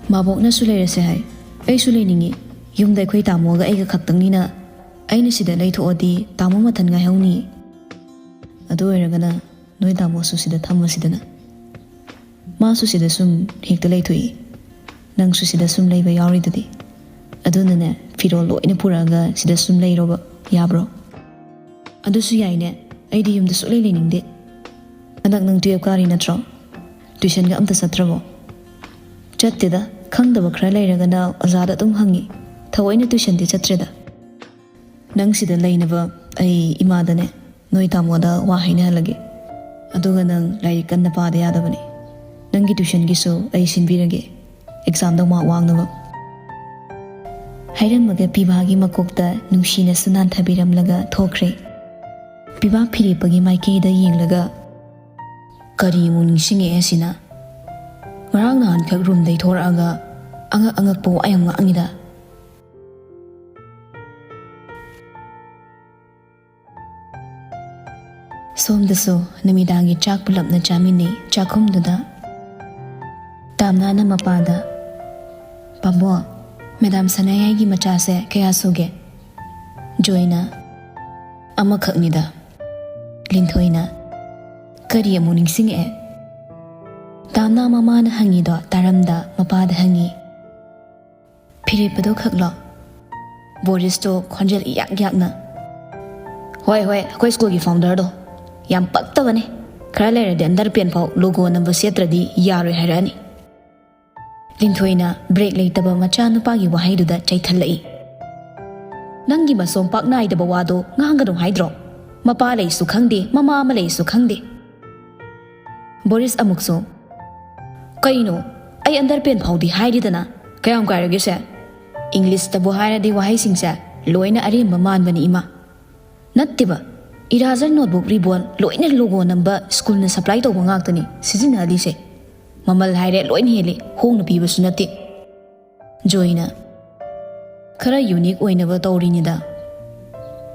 ꯃꯥꯕꯣꯛꯅꯁꯨ ꯂꯩꯔꯁꯦ ꯍꯥꯏ, ꯑꯩꯁꯨ ꯂꯩꯅꯤꯡꯉꯤ꯫ ꯌꯨꯝꯗ ꯑꯩꯈꯣꯏ ꯇꯥꯃꯣꯒ ꯑꯩꯒ ꯈꯛꯇꯪꯅꯤꯅ ꯑꯩꯅ ꯁꯤꯗ ꯂꯩꯊꯣꯛꯑꯗꯤ ꯇꯥꯃꯣ ꯃꯊꯟ ꯉꯥꯏꯍꯧꯅꯤ꯫ ꯑꯗꯨ ꯑꯣꯏꯔꯒꯅ ꯅꯣꯏ ꯇꯥꯃꯣꯁꯨ ꯁꯤꯗ ꯊꯝꯃꯁꯤꯗꯅ꯫ ꯃꯥꯁꯨ ꯁꯤꯗ ꯁꯨꯝ ꯍꯦꯛꯇ ꯂꯩꯊꯣꯛꯏ꯫ ꯅꯪꯁꯨ ꯁꯤꯗ ꯁꯨꯝ ꯂꯩꯕ ꯌꯥꯎꯔꯤꯗꯨꯗꯤ꯫ ꯑꯗꯨꯅꯅꯦ, ꯐꯤꯔꯣꯜ ꯂꯣꯏꯅ ꯄꯨꯔꯛꯑꯒ ꯁꯤꯗ ꯁꯨꯝ ꯂꯩꯔꯣꯕ, ꯌꯥꯕ꯭ꯔꯣ? ꯑꯗꯨꯁꯨ ꯌꯥꯏꯅꯦ꯫ ꯑꯩꯗꯤ ꯌꯨꯝꯗ ꯁꯨꯛꯂꯩ ꯂꯩꯅꯤꯡꯗꯦ꯫ ꯍꯟꯗꯛ ꯅꯪ ꯇꯨꯌꯦꯜꯞ ꯀꯥꯔꯤ ꯅꯠꯇ꯭ꯔꯣ? ꯇ꯭ꯌꯨꯁꯟꯒ ꯑꯝꯇ ꯆꯠꯇ꯭ꯔꯕꯣ? ꯆꯠꯇꯦꯗ꯫ ꯈꯪꯗꯕ ꯈꯔ ꯂꯩꯔꯒꯅ ꯑꯣꯖꯥꯗ ꯑꯗꯨꯝ ꯍꯪꯉꯤ꯫ ꯊꯑꯣꯏꯅ ꯇ꯭ꯌꯨꯁꯟꯗꯤ ꯆꯠꯇ꯭ꯔꯦꯗ꯫ ꯅꯪ ꯁꯤꯗ ꯂꯩꯅꯕ ꯑꯩ ꯏꯃꯥꯗꯅꯦ, ꯅꯣꯏ ꯇꯥꯃꯣꯗ ꯋꯥ ꯍꯥꯏꯅꯍꯜꯂꯒꯦ꯫ ꯑꯗꯨꯒ ꯅꯪ ꯂꯥꯏꯔꯤꯛ ꯀꯟꯅ ꯄꯥꯗ ꯌꯥꯗꯕꯅꯤ꯫ ꯅꯪꯒꯤ ꯇ꯭ꯌꯨꯁꯟꯒꯤꯁꯨ ꯑꯩ ꯁꯤꯟꯕꯤꯔꯒꯦ, ꯑꯦꯛꯖꯥꯝꯗ ꯃꯥꯔꯛ ꯋꯥꯡꯅꯕ꯫ ꯍꯥꯏꯔꯝꯃꯒ ꯄꯤꯕꯥꯒꯤ ꯃꯀꯣꯛꯇ ꯅꯨꯡꯁꯤꯅꯁꯨ ꯅꯥꯟꯊꯕꯤꯔꯝꯂꯒ ꯊꯣꯛꯈ꯭ꯔꯦ꯫ ꯄꯤꯕꯥ ꯐꯤꯔꯦꯞꯄꯒꯤ ꯃꯥꯏꯀꯩꯗ ꯌꯦꯡꯂꯒ, "ꯀꯔꯤ ꯑꯃꯨꯛ ꯅꯤꯡꯁꯤꯡꯉꯛꯑꯦ ꯑꯁꯤꯅ? ꯉꯔꯥꯡ ꯅꯍꯥꯟꯈꯛ ꯔꯨꯝꯗꯩ ꯊꯣꯔꯛꯑꯒ ꯑꯉꯛ ꯑꯉꯛꯄ ꯋꯥ ꯌꯥꯝ ꯉꯥꯡꯉꯤꯗ"꯫ ꯁꯣꯝꯗꯁꯨ ꯅꯨꯃꯤꯗꯥꯡꯒꯤ ꯆꯥꯛ ꯄꯨꯂꯞꯅ ꯆꯥꯃꯤꯟꯅꯩ ꯆꯥꯛꯈꯨꯝꯗꯨꯗ꯫ ꯇꯥꯝꯅꯥꯅ ꯃꯄꯥꯗ, "ꯄꯥꯕꯣ, ꯃꯦꯗꯥꯝ ꯁꯅꯥꯌꯥꯏꯒꯤ ꯃꯆꯥꯁꯦ ꯀꯌꯥ ꯁꯨꯒꯦ?" ꯖꯣꯏꯅ, "ꯑꯃꯈꯛꯅꯤꯗ"꯫ ꯂꯤꯟꯊꯣꯏꯅ, "ꯀꯔꯤ ꯑꯃꯨꯛ ꯅꯤꯡꯁꯤꯡꯉꯛꯑꯦ?" ꯇꯥꯝꯅꯥ ꯃꯃꯥꯅ ꯍꯪꯉꯤꯗꯣ ꯇꯥꯔꯝꯗ ꯃꯄꯥꯗ ꯍꯪꯉꯤ꯫ "ꯐꯤꯔꯦꯞꯄꯗꯣ ꯈꯛꯂꯣ?" ꯕꯣꯔꯤꯁꯇꯣ ꯈꯣꯟꯖꯦꯜ ꯏꯌꯥꯛ ꯌꯥꯛꯅ, "ꯍꯣꯏ, ꯍꯣꯏ, ꯑꯩꯈꯣꯏ ꯁ꯭ꯀꯨꯜꯒꯤ ꯐꯥꯎꯟꯗꯔꯗꯣ꯫ ꯌꯥꯝ ꯄꯛꯇꯕꯅꯦ꯫ ꯈꯔ ꯂꯩꯔꯗꯤ ꯑꯟꯗꯔꯄꯦꯟ ꯐꯥꯎ ꯂꯣꯒꯣ ꯅꯝꯕ ꯁꯦꯠꯇ꯭ꯔꯗꯤ ꯌꯥꯔꯣꯏ ꯍꯥꯏꯔꯛꯑꯅꯤ"꯫ ꯂꯤꯟꯊꯣꯏꯅ ꯕ꯭ꯔꯦꯛ ꯂꯩꯇꯕ ꯃꯆꯥꯅꯨꯄꯥꯒꯤ ꯋꯥꯍꯩꯗꯨꯗ ꯆꯩꯊꯜꯂꯛꯏ꯫ ꯅꯪꯒꯤ ꯃꯁꯣꯝ ꯄꯥꯛ ꯅꯥꯏꯗꯕ ꯋꯥꯗꯣ ꯉꯥꯡꯒꯅꯨ ꯍꯥꯏꯗ꯭ꯔꯣ? ꯃꯄꯥ ꯂꯩꯁꯨ ꯈꯪꯗꯦ, ꯃꯃꯥ ꯑꯃ ꯂꯩꯁꯨ ꯈꯪꯗꯦ꯫ ꯕꯣꯔꯤꯁ ꯑꯃꯨꯛꯁꯨ, "ꯀꯩꯅꯣ? ꯑꯩ ꯑꯟꯗꯔꯄꯦꯟ ꯐꯥꯎꯗꯤ ꯍꯥꯏꯔꯤꯗꯅ, ꯀꯌꯥꯝ ꯀꯥꯏꯔꯒꯦꯁꯦ? ꯏꯪꯂꯤꯁꯇꯕꯨ ꯍꯥꯏꯔꯗꯤ ꯋꯥꯍꯩꯁꯤꯡꯁꯦ ꯂꯣꯏꯅ ꯑꯔꯦꯝꯕ ꯃꯥꯟꯕꯅꯤ ꯏꯃꯥ꯫ ꯅꯠꯇꯦꯕ, ꯏꯔꯥꯖꯔ ꯅꯣꯠꯕꯨꯛ ꯔꯤꯕꯣꯟ ꯂꯣꯏꯅ ꯂꯣꯒꯣ ꯅꯝꯕ ꯁ꯭ꯀꯨꯜꯅ ꯁꯄ꯭ꯂꯥꯏ ꯇꯧꯕ ꯉꯥꯛꯇꯅꯤ ꯁꯤꯖꯤꯟꯅꯍꯜꯂꯤꯁꯦ꯫ ꯃꯃꯜ ꯍꯥꯏꯔꯦ ꯂꯣꯏꯅ ꯍꯦꯜꯂꯤ, ꯍꯣꯡꯅ ꯄꯤꯕꯁꯨ ꯅꯠꯇꯦ꯫" ꯖꯣꯏꯅ, "ꯈꯔ ꯌꯨꯅꯤꯛ ꯑꯣꯏꯅꯕ ꯇꯧꯔꯤꯅꯤꯗ꯫"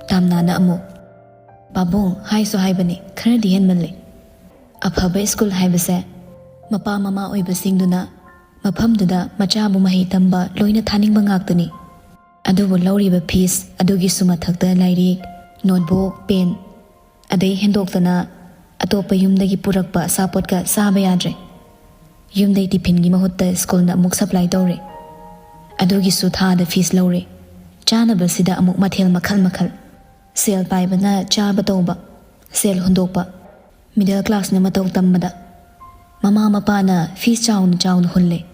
ꯇꯥꯝꯅꯥꯅ ꯑꯃꯨꯛ, "ꯄꯥꯕꯨꯡ, ꯍꯥꯏꯁꯨ ꯍꯥꯏꯕꯅꯤ, ꯈꯔꯗꯤ ꯍꯦꯟꯃꯜꯂꯦ꯫ ꯑꯐꯕ ꯁ꯭ꯀꯨꯜ ꯍꯥꯏꯕꯁꯦ ꯃꯄꯥ ꯃꯃꯥ ꯑꯣꯏꯕꯁꯤꯡꯗꯨꯅ ꯃꯐꯝꯗꯨꯗ ꯃꯆꯥꯕꯨ ꯃꯍꯩ ꯇꯝꯕ ꯂꯣꯏꯅ ꯊꯥꯅꯤꯡꯕ ꯉꯥꯛꯇꯅꯤ꯫ ꯑꯗꯨꯕꯨ ꯂꯧꯔꯤꯕ ꯐꯤꯁ ꯑꯗꯨꯒꯤꯁꯨ ꯃꯊꯛꯇ ꯂꯥꯏꯔꯤꯛ, ꯅꯣꯠꯕꯨꯛ, ꯄꯦꯟ, ꯑꯗꯩ ꯍꯦꯟꯗꯣꯛꯇꯅ ꯑꯇꯣꯞꯄ ꯌꯨꯝꯗꯒꯤ ꯄꯨꯔꯛꯄ ꯑꯆꯥꯄꯣꯠꯀ ꯆꯥꯕ ꯌꯥꯗ꯭ꯔꯦ꯫ ꯌꯨꯝꯗꯩ ꯇꯤꯐꯤꯟꯒꯤ ꯃꯍꯨꯠꯇ ꯁ꯭ꯀꯨꯜꯅ ꯑꯃꯨꯛ ꯁꯄ꯭ꯂꯥꯏ ꯇꯧꯔꯦ꯫ ꯑꯗꯨꯒꯤꯁꯨ ꯊꯥꯗ ꯐꯤꯁ ꯂꯧꯔꯦ꯫ ꯆꯥꯅꯕꯁꯤꯗ ꯑꯃꯨꯛ ꯃꯊꯦꯜ ꯃꯈꯜ ꯃꯈꯜ꯫ ꯁꯦꯜ ꯄꯥꯏꯕꯅ ꯆꯥꯕ ꯇꯧꯕ, ꯁꯦꯜ ꯍꯨꯟꯗꯣꯛꯄ, ꯃꯤꯗꯜ ꯀ꯭ꯂꯥꯁꯅ ꯃꯇꯧ ꯇꯝꯕꯗ ꯃꯃꯥ ꯃꯄꯥꯅ ꯐꯤꯁ ꯆꯥꯎꯅ ꯆꯥꯎꯅ ꯍꯨꯜꯂꯦ꯫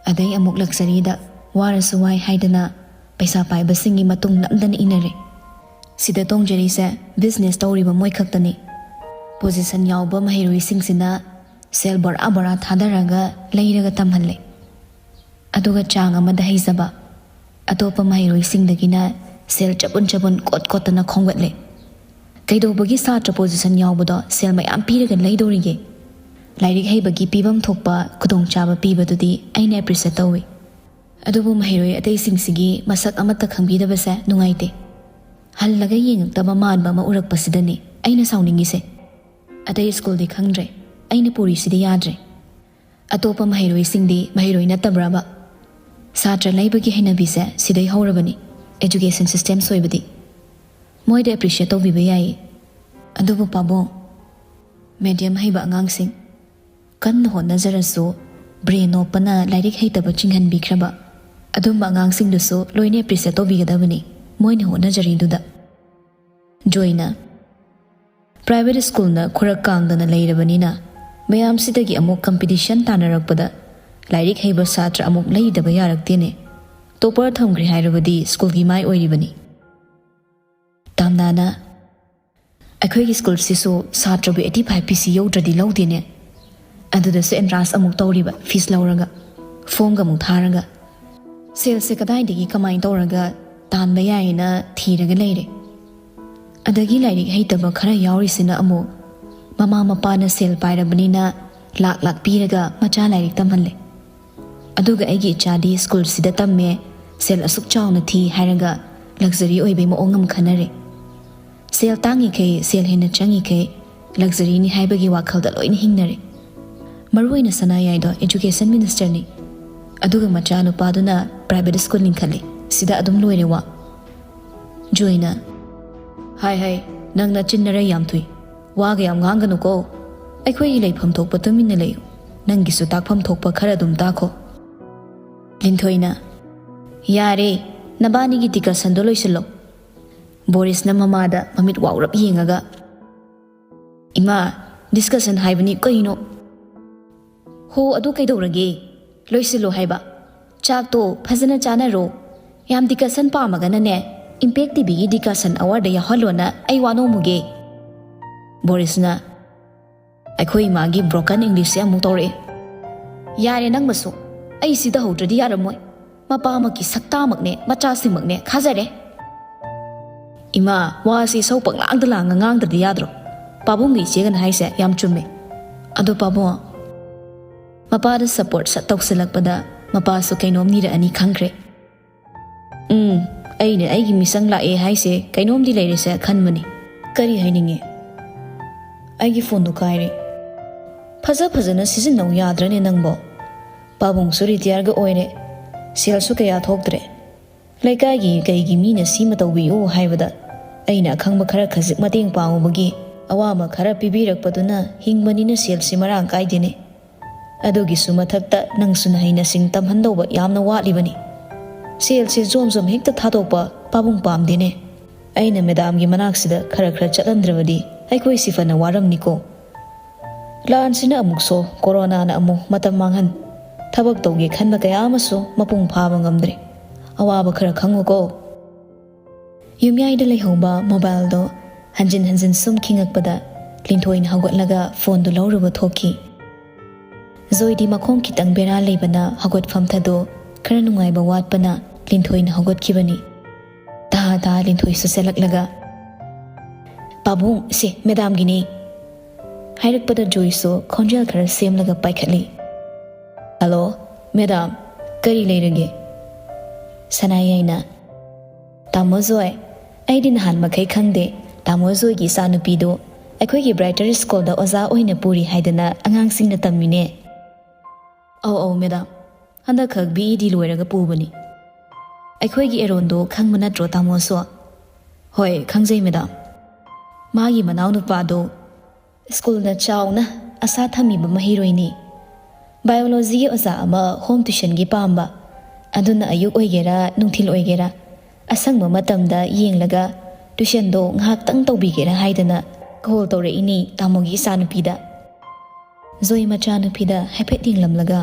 ꯑꯗꯩ ꯑꯃꯨꯛ ꯂꯛꯖꯔꯤꯗ ꯋꯥꯔꯁꯨ ꯋꯥꯏ ꯍꯥꯏꯗꯅ ꯄꯩꯁꯥ ꯄꯥꯏꯕꯁꯤꯡꯒꯤ ꯃꯇꯨꯡ ꯅꯝꯗꯅ ꯏꯟꯅꯔꯦ꯫ ꯁꯤꯗ ꯇꯣꯡꯖꯔꯤꯁꯦ ꯕꯤꯖꯤꯅꯦꯁ ꯇꯧꯔꯤꯕ ꯃꯣꯏ ꯈꯛꯇꯅꯤ꯫ ꯄꯣꯖꯤꯁꯟ ꯌꯥꯎꯕ ꯃꯍꯩꯔꯣꯏꯁꯤꯡꯁꯤꯅ ꯁꯦꯜ ꯕꯣꯔꯥ ꯕꯣꯔꯥ ꯊꯥꯗꯔꯒ ꯂꯩꯔꯒ ꯇꯝꯍꯜꯂꯦ꯫ ꯑꯗꯨꯒ ꯆꯥꯡ ꯑꯃꯗ ꯍꯩꯖꯕ ꯑꯇꯣꯞꯄ ꯃꯍꯩꯔꯣꯏꯁꯤꯡꯗꯒꯤꯅ ꯁꯦꯜ ꯆꯕꯨꯟ ꯆꯕꯨꯟ ꯀꯣꯠ ꯀꯣꯠꯇꯅ ꯈꯣꯝꯒꯠꯂꯦ꯫ ꯀꯩꯗꯧꯕꯒꯤ ꯁꯥꯇ꯭ꯔ ꯄꯣꯖꯤꯁꯟ ꯌꯥꯎꯕꯗꯣ ꯁꯦꯜ ꯃꯌꯥꯝ ꯄꯤꯔꯒ ꯂꯩꯗꯣꯔꯤꯒꯦ? ꯂꯥꯏꯔꯤꯛ ꯍꯩꯕꯒꯤ ꯄꯤꯐꯝ ꯊꯣꯛꯄ ꯈꯨꯗꯣꯡꯆꯥꯕ ꯄꯤꯕꯗꯨꯗꯤ ꯑꯩꯅ ꯑꯦꯄ꯭ꯔꯤꯁꯤꯌꯦꯠ ꯇꯧꯏ꯫ ꯑꯗꯨꯕꯨ ꯃꯍꯩꯔꯣꯏ ꯑꯇꯩꯁꯤꯡꯁꯤꯒꯤ ꯃꯁꯛ ꯑꯃꯠꯇ ꯈꯪꯕꯤꯗꯕꯁꯦ ꯅꯨꯡꯉꯥꯏꯇꯦ꯫ ꯍꯜꯂꯒ ꯌꯦꯡꯉꯛꯇꯕ ꯃꯥꯟꯕ ꯑꯃ ꯎꯔꯛꯄꯁꯤꯗꯅꯤ ꯑꯩꯅ ꯁꯥꯎꯅꯤꯡꯉꯤꯁꯦ꯫ ꯑꯇꯩ ꯁ꯭ꯀꯨꯜꯗꯤ ꯈꯪꯗ꯭ꯔꯦ, ꯑꯩꯅ ꯄꯨꯔꯤꯁꯤꯗꯤ ꯌꯥꯗ꯭ꯔꯦ꯫ ꯑꯇꯣꯞꯄ ꯃꯍꯩꯔꯣꯏꯁꯤꯡꯗꯤ ꯃꯍꯩꯔꯣꯏ ꯅꯠꯇꯕ꯭ꯔꯕ? ꯁꯥꯇ꯭ꯔ ꯂꯩꯕꯒꯤ ꯍꯩꯅꯕꯤꯁꯦ ꯁꯤꯗꯩ ꯍꯧꯔꯕꯅꯤ, ꯑꯦꯖꯨꯀꯦꯁꯟ ꯁꯤꯁꯇꯦꯝ ꯁꯣꯏꯕꯗꯤ꯫ ꯃꯣꯏꯗ ꯑꯦꯄ꯭ꯔꯤꯁꯤꯌꯦꯠ ꯇꯧꯕꯤꯕ ꯌꯥꯏꯌꯦ꯫ ꯑꯗꯨꯕꯨ ꯄꯥꯕꯨꯡ, ꯃꯦꯗꯤꯌꯝ ꯍꯩꯕ ꯑꯉꯥꯡꯁꯤꯡ, ꯀꯟꯅ ꯍꯣꯠꯅꯖꯔꯁꯨ ꯕ꯭ꯔꯦꯟ ꯅꯣꯞꯄꯅ ꯂꯥꯏꯔꯤꯛ ꯍꯩꯇꯕ ꯆꯤꯡꯍꯟꯕꯤꯈ꯭ꯔꯕ ꯑꯗꯨꯝꯕ ꯑꯉꯥꯡꯁꯤꯡꯗꯨꯁꯨ ꯂꯣꯏꯅ ꯑꯦꯄ꯭ꯔꯤꯁꯤꯌꯦꯠ ꯇꯧꯕꯤꯒꯗꯕꯅꯤ, ꯃꯣꯏꯅ ꯍꯣꯠꯅꯖꯔꯤꯗꯨꯗ꯫ ꯖꯣꯏꯅ, ꯄ꯭ꯔꯥꯏꯚꯦꯠ ꯁ꯭ꯀꯨꯜꯅ ꯈꯨꯔꯛ ꯀꯥꯡꯗꯅ ꯂꯩꯔꯕꯅꯤꯅ ꯃꯌꯥꯝꯁꯤꯗꯒꯤ ꯑꯃꯨꯛ ꯀꯝꯄꯤꯇꯤꯁꯟ ꯇꯥꯟꯅꯔꯛꯄꯗ ꯂꯥꯏꯔꯤꯛ ꯍꯩꯕ ꯁꯥꯇ꯭ꯔ ꯑꯃꯨꯛ ꯂꯩꯗꯕ ꯌꯥꯔꯛꯇꯦꯅꯦ꯫ ꯇꯣꯄꯔ ꯊꯝꯈ꯭ꯔꯦ ꯍꯥꯏꯔꯕꯗꯤ ꯁ꯭ꯀꯨꯜꯒꯤ ꯃꯥꯏ ꯑꯣꯏꯔꯤꯕꯅꯤ꯫ ꯅꯥꯅ, "ꯑꯩꯈꯣꯏꯒꯤ ꯁ꯭ꯀꯨꯜꯁꯤꯁꯨ ꯁꯥꯇ꯭ꯔꯕꯨ eighty five P C ꯌꯧꯗ꯭ꯔꯗꯤ ꯂꯧꯗꯦꯅꯦ꯫ ꯑꯗꯨꯗꯁꯨ entrance ꯑꯃꯨꯛ ꯇꯧꯔꯤꯕ, fees ꯂꯧꯔꯒ, formꯒ ꯑꯃꯨꯛ ꯊꯥꯔꯒ꯫ ꯁꯦꯜꯁꯦ ꯀꯗꯥꯏꯗꯒꯤ ꯀꯃꯥꯏꯅ ꯇꯧꯔꯒ ꯇꯥꯟꯕ ꯌꯥꯏꯅ ꯊꯤꯔꯒ ꯂꯩꯔꯦ꯫ ꯑꯗꯒꯤ ꯂꯥꯏꯔꯤꯛ ꯍꯩꯇꯕ ꯈꯔ ꯌꯥꯎꯔꯤꯁꯤꯅ ꯑꯃꯨꯛ ꯃꯃꯥ ꯃꯄꯥꯅ ꯁꯦꯜ ꯄꯥꯏꯔꯕꯅꯤꯅ ꯂꯥꯛ ꯂꯥꯛ ꯄꯤꯔꯒ ꯃꯆꯥ ꯂꯥꯏꯔꯤꯛ ꯇꯝꯍꯜꯂꯦ꯫ ꯑꯗꯨꯒ ꯑꯩꯒꯤ ꯏꯆꯥꯗꯤ ꯁ꯭ꯀꯨꯜꯁꯤꯗ ꯇꯝꯃꯦ, ꯁꯦꯜ ꯑꯁꯨꯛ ꯆꯥꯎꯅ ꯊꯤ" ꯍꯥꯏꯔꯒ luxury ꯑꯣꯏꯕꯩ ꯃꯑꯣꯡ ꯑꯃ ꯈꯟꯅꯔꯦ꯫ ꯁꯦꯜ ꯇꯥꯡꯉꯤꯈꯩ, ꯁꯦꯜ ꯍꯦꯟꯅ ꯆꯪꯉꯤꯈꯩ luxuryꯅꯤ ꯍꯥꯏꯕꯒꯤ ꯋꯥꯈꯜꯗ ꯂꯣꯏꯅ ꯍꯤꯡꯅꯔꯦ꯫ ꯃꯔꯨꯑꯣꯏꯅ ꯁꯅꯥꯌꯥꯏꯗꯣ education ministerꯅꯤ꯫ ꯑꯗꯨꯒ ꯃꯆꯥꯅꯨꯄꯥꯗꯨꯅ private school ꯂꯤꯡꯈꯠꯂꯦ꯫ ꯁꯤꯗ ꯑꯗꯨꯝ ꯂꯣꯏꯔꯦ ꯋꯥ꯫ ꯖꯣꯏꯅ, "ꯍꯥꯏ ꯍꯥꯏ, ꯅꯪ ꯅꯆꯤꯟ ꯅꯔꯩ ꯌꯥꯝ ꯊꯨꯏ꯫ ꯋꯥꯒ ꯌꯥꯝ ꯉꯥꯡꯒꯅꯨꯀꯣ꯫ ꯑꯩꯈꯣꯏꯒꯤ ꯂꯩꯐꯝ ꯊꯣꯛꯄ ꯇꯨꯃꯤꯟꯅ ꯂꯩꯌꯨ꯫ ꯅꯪꯒꯤꯁꯨ ꯇꯥꯛꯐꯝ ꯊꯣꯛꯄ ꯈꯔ ꯑꯗꯨꯝ ꯇꯥꯈꯣ꯫" ꯂꯤꯟꯊꯣꯏꯅ, "ꯌꯥꯔꯦ, ꯅꯕꯥꯅꯤꯒꯤ discussionꯗꯣ ꯂꯣꯏꯁꯤꯜꯂꯣ꯫" ꯕꯣꯔꯤꯁꯅ ꯃꯃꯥꯗ ꯃꯃꯤꯠ ꯋꯥꯎꯔꯞ ꯌꯦꯡꯉꯒ, "ꯏꯃꯥ, discussion ꯍꯥꯏꯕꯅꯤ ꯀꯩꯅꯣ?" "ꯍꯣ, ꯑꯗꯨ ꯀꯩꯗꯧꯔꯒꯦ? ꯂꯣꯏꯁꯤꯜꯂꯣ ꯍꯥꯏꯕ꯫ ꯆꯥꯛꯇꯣ ꯐꯖꯅ ꯆꯥꯅꯔꯣ꯫ ꯌꯥꯝ discussion ꯄꯥꯝꯃꯒꯅꯅꯦ, Impact TVꯒꯤ discussion hourꯗ ꯌꯥꯎꯍꯜꯂꯣꯅ ꯑꯩ ꯋꯥ ꯅꯣꯝꯃꯨꯒꯦ꯫" ꯕꯣꯔꯤꯁꯅ, "ꯑꯩꯈꯣꯏ ꯏꯃꯥꯒꯤ broken Englishꯁꯦ ꯑꯃꯨꯛ ꯇꯧꯔꯛꯑꯦ꯫ ꯌꯥꯔꯦ ꯅꯪꯃꯁꯨ, ꯑꯩ ꯁꯤ ꯇꯧꯍꯧꯗ꯭ꯔꯗꯤ ꯌꯥꯔꯝꯃꯣꯏ꯫ ꯃꯄꯥꯃꯛꯀꯤ ꯁꯛꯇꯥꯃꯛꯅꯦ, ꯃꯆꯥꯁꯤꯃꯛꯅꯦ, ꯈꯥꯖꯔꯦ꯫" "ꯏꯃꯥ, ꯋꯥꯁꯤ ꯏꯁꯧ ꯄꯪꯂꯥꯡꯗ ꯂꯥꯡꯉ ꯉꯥꯡꯗ꯭ꯔꯗꯤ ꯌꯥꯗ꯭ꯔꯣ? ꯄꯥꯕꯨꯡꯒ ꯏꯆꯦꯒꯅ ꯍꯥꯏꯁꯦ ꯌꯥꯝ ꯆꯨꯝꯃꯦ꯫ ꯑꯗꯣ ꯄꯥꯕꯨꯡ," ꯃꯄꯥꯗ support ꯁꯠ ꯇꯧꯁꯤꯜꯂꯛꯄꯗ ꯃꯄꯥꯁꯨ ꯀꯩꯅꯣꯝ ꯅꯤꯔꯛꯑꯅꯤ ꯈꯪꯈ꯭ꯔꯦ꯫ "ꯎꯝ, ꯑꯩꯅ ꯑꯩꯒꯤ ꯃꯤꯆꯪ ꯂꯥꯛꯑꯦ ꯍꯥꯏꯁꯦ ꯀꯩꯅꯣꯝꯗꯤ ꯂꯩꯔꯦꯁꯦ ꯈꯟꯕꯅꯤ꯫ ꯀꯔꯤ ꯍꯥꯏꯅꯤꯡꯉꯤ?" "ꯑꯩꯒꯤ phoneꯗꯨ ꯀꯥꯏꯔꯦ꯫ ꯐꯖ ꯐꯖꯅ ꯁꯤꯖꯤꯟꯅꯧ ꯌꯥꯗ꯭ꯔꯅꯦ ꯅꯪꯕꯣ? ꯄꯥꯕꯨꯡꯁꯨ retireꯒ ꯑꯣꯏꯔꯦ, ꯁꯦꯜꯁꯨ ꯀꯌꯥ ꯊꯣꯛꯇ꯭ꯔꯦ꯫ ꯂꯩꯀꯥꯏꯒꯤ ꯀꯩꯒꯤ ꯃꯤꯅ ꯁꯤꯃ ꯇꯧꯕꯤꯌꯨ ꯍꯥꯏꯕꯗ ꯑꯩꯅ ꯑꯈꯪꯕ ꯈꯔ ꯈꯖꯤꯛ ꯃꯇꯦꯡ ꯄꯥꯡꯉꯨꯕꯒꯤ ꯑꯋꯥꯕ ꯈꯔ ꯄꯤꯕꯤꯔꯛꯄꯗꯨꯅ ꯍꯤꯡꯕꯅꯤꯅ ꯁꯦꯜꯁꯤ ꯃꯔꯥꯡ ꯀꯥꯏꯗꯦꯅꯦ꯫ ꯑꯗꯨꯒꯤꯁꯨ ꯃꯊꯛꯇ ꯅꯪꯁꯨ ꯅꯍꯩ ꯅꯁꯤꯡ ꯇꯝꯍꯟꯗꯧꯕ ꯌꯥꯝꯅ ꯋꯥꯠꯂꯤꯕꯅꯤ꯫ ꯁꯦꯜꯁꯦ ꯖꯣꯝ ꯖꯣꯝ ꯍꯦꯛꯇ ꯊꯥꯗꯣꯛꯄ ꯄꯥꯕꯨꯡ ꯄꯥꯝꯗꯦꯅꯦ꯫ ꯑꯩꯅ ꯃꯦꯗꯥꯝꯒꯤ ꯃꯅꯥꯛꯁꯤꯗ ꯈꯔ ꯈꯔ ꯆꯠꯍꯟꯗ꯭ꯔꯕꯗꯤ ꯑꯩꯈꯣꯏ ꯁꯤ ꯐꯅ ꯋꯥꯔꯝꯅꯤꯀꯣ꯫ ꯂꯥꯟꯁꯤꯅ ꯑꯃꯨꯛ ꯁꯣ, ꯀꯣꯔꯣꯅꯥꯅ ꯑꯃꯨꯛ ꯃꯇꯝ ꯃꯥꯡꯍꯟ꯫ ꯊꯕꯛ ꯇꯧꯒꯦ ꯈꯟꯕ ꯀꯌꯥ ꯑꯃꯁꯨ ꯃꯄꯨꯡ ꯐꯥꯕ ꯉꯝꯗ꯭ꯔꯦ꯫ ꯑꯋꯥꯕ ꯈꯔ ꯈꯪꯉꯨꯀꯣ꯫" ꯌꯨꯝꯌꯥꯏꯗ ꯂꯩꯍꯧꯕ ꯃꯣꯕꯥꯏꯜꯗꯣ ꯍꯟꯖꯤꯟ ꯍꯟꯖꯤꯟ ꯁꯨꯝ ꯈꯤꯡꯉꯛꯄꯗ ꯂꯤꯟꯊꯣꯏꯅ ꯍꯧꯒꯠꯂꯒ ꯐꯣꯟꯗꯨ ꯂꯧꯔꯨꯕ ꯊꯣꯛꯈꯤ꯫ ꯖꯣꯏꯗꯤ ꯃꯈꯣꯡ ꯈꯤꯇꯪ ꯕꯦꯔꯥ ꯂꯩꯕꯅ ꯍꯧꯒꯠꯐꯝ ꯊꯥꯗꯣ ꯈꯔ ꯅꯨꯡꯉꯥꯏꯕ ꯋꯥꯠꯄꯅ ꯂꯤꯟꯊꯣꯏꯅ ꯍꯧꯒꯠꯈꯤꯕꯅꯤ꯫ ꯇꯥ ꯇꯥ ꯂꯤꯟꯊꯣꯏꯁꯨ ꯆꯦꯜꯂꯛꯂꯒ, "ꯄꯥꯕꯨꯡ, ꯁꯦ ꯃꯦꯗꯥꯝꯒꯤꯅꯦ," ꯍꯥꯏꯔꯛꯄꯗ ꯖꯣꯏꯁꯨ ꯈꯣꯟꯖꯦꯜ ꯈꯔ ꯁꯦꯝꯂꯒ ꯄꯥꯏꯈꯠꯂꯤ꯫ "ꯍꯜꯂꯣ, ꯃꯦꯗꯥꯝ, ꯀꯔꯤ ꯂꯩꯔꯒꯦ?" ꯁꯅꯥꯌꯥꯏꯅ, "ꯇꯥꯃꯣ ꯖꯣꯏ, ꯑꯩꯗꯤ ꯅꯍꯥꯟ ꯃꯈꯩ ꯈꯪꯗꯦ꯫ ꯇꯥꯃꯣ ꯖꯣꯏꯒꯤ ꯏꯆꯥꯅꯨꯄꯤꯗꯨ ꯑꯩꯈꯣꯏꯒꯤ ꯕ꯭ꯔꯥꯏꯇꯔ ꯁ꯭ꯀꯨꯜꯗ ꯑꯣꯖꯥ ꯑꯣꯏꯅ ꯄꯨꯔꯤ ꯍꯥꯏꯗꯅ ꯑꯉꯥꯡꯁꯤꯡꯅ ꯇꯝꯃꯤꯅꯦ꯫" "ꯑꯧ, ꯑꯧ, ꯃꯦꯗꯥꯝ, ꯍꯟꯗꯛꯈꯛ ꯕꯤ ꯏ ꯗꯤ ꯂꯣꯏꯔꯒ ꯄꯨꯕꯅꯤ꯫" "ꯑꯩꯈꯣꯏꯒꯤ ꯑꯦꯔꯣꯟꯗꯣ ꯈꯪꯕ ꯅꯠꯇ꯭ꯔꯣ ꯇꯥꯃꯣꯁꯨ?" "ꯍꯣꯏ, ꯈꯪꯖꯩ ꯃꯦꯗꯥꯝ꯫ ꯃꯥꯒꯤ ꯃꯅꯥꯎꯅꯨꯄꯥꯗꯣ ꯁ꯭ꯀꯨꯜꯅ ꯆꯥꯎꯅ ꯑꯁꯥ ꯊꯝꯃꯤꯕ ꯃꯍꯩꯔꯣꯏꯅꯤ꯫ ꯕꯥꯏꯑꯣꯂꯣꯖꯤꯒꯤ ꯑꯣꯖꯥ ꯑꯃ ꯍꯣꯝ ꯇ꯭ꯌꯨꯁꯟꯒꯤ ꯄꯥꯝꯕ꯫ ꯑꯗꯨꯅ ꯑꯌꯨꯛ ꯑꯣꯏꯒꯦꯔꯥ ꯅꯨꯡꯊꯤꯜ ꯑꯣꯏꯒꯦꯔꯥ ꯑꯁꯪꯕ ꯃꯇꯝꯗ ꯌꯦꯡꯂꯒ ꯇ꯭ꯌꯨꯁꯟꯗꯣ ꯉꯥꯏꯍꯥꯛꯇꯪ ꯇꯧꯕꯤꯒꯦꯔꯥ ꯍꯥꯏꯗꯅ ꯀꯣꯜ ꯇꯧꯔꯛꯏꯅꯤ ꯇꯥꯃꯣꯒꯤ ꯏꯆꯥꯅꯨꯄꯤꯗ꯫" ꯖꯣꯏ ꯃꯆꯥꯅꯨꯄꯤꯗ ꯍꯥꯏꯐꯦꯠ ꯌꯦꯡꯂꯝꯂꯒ,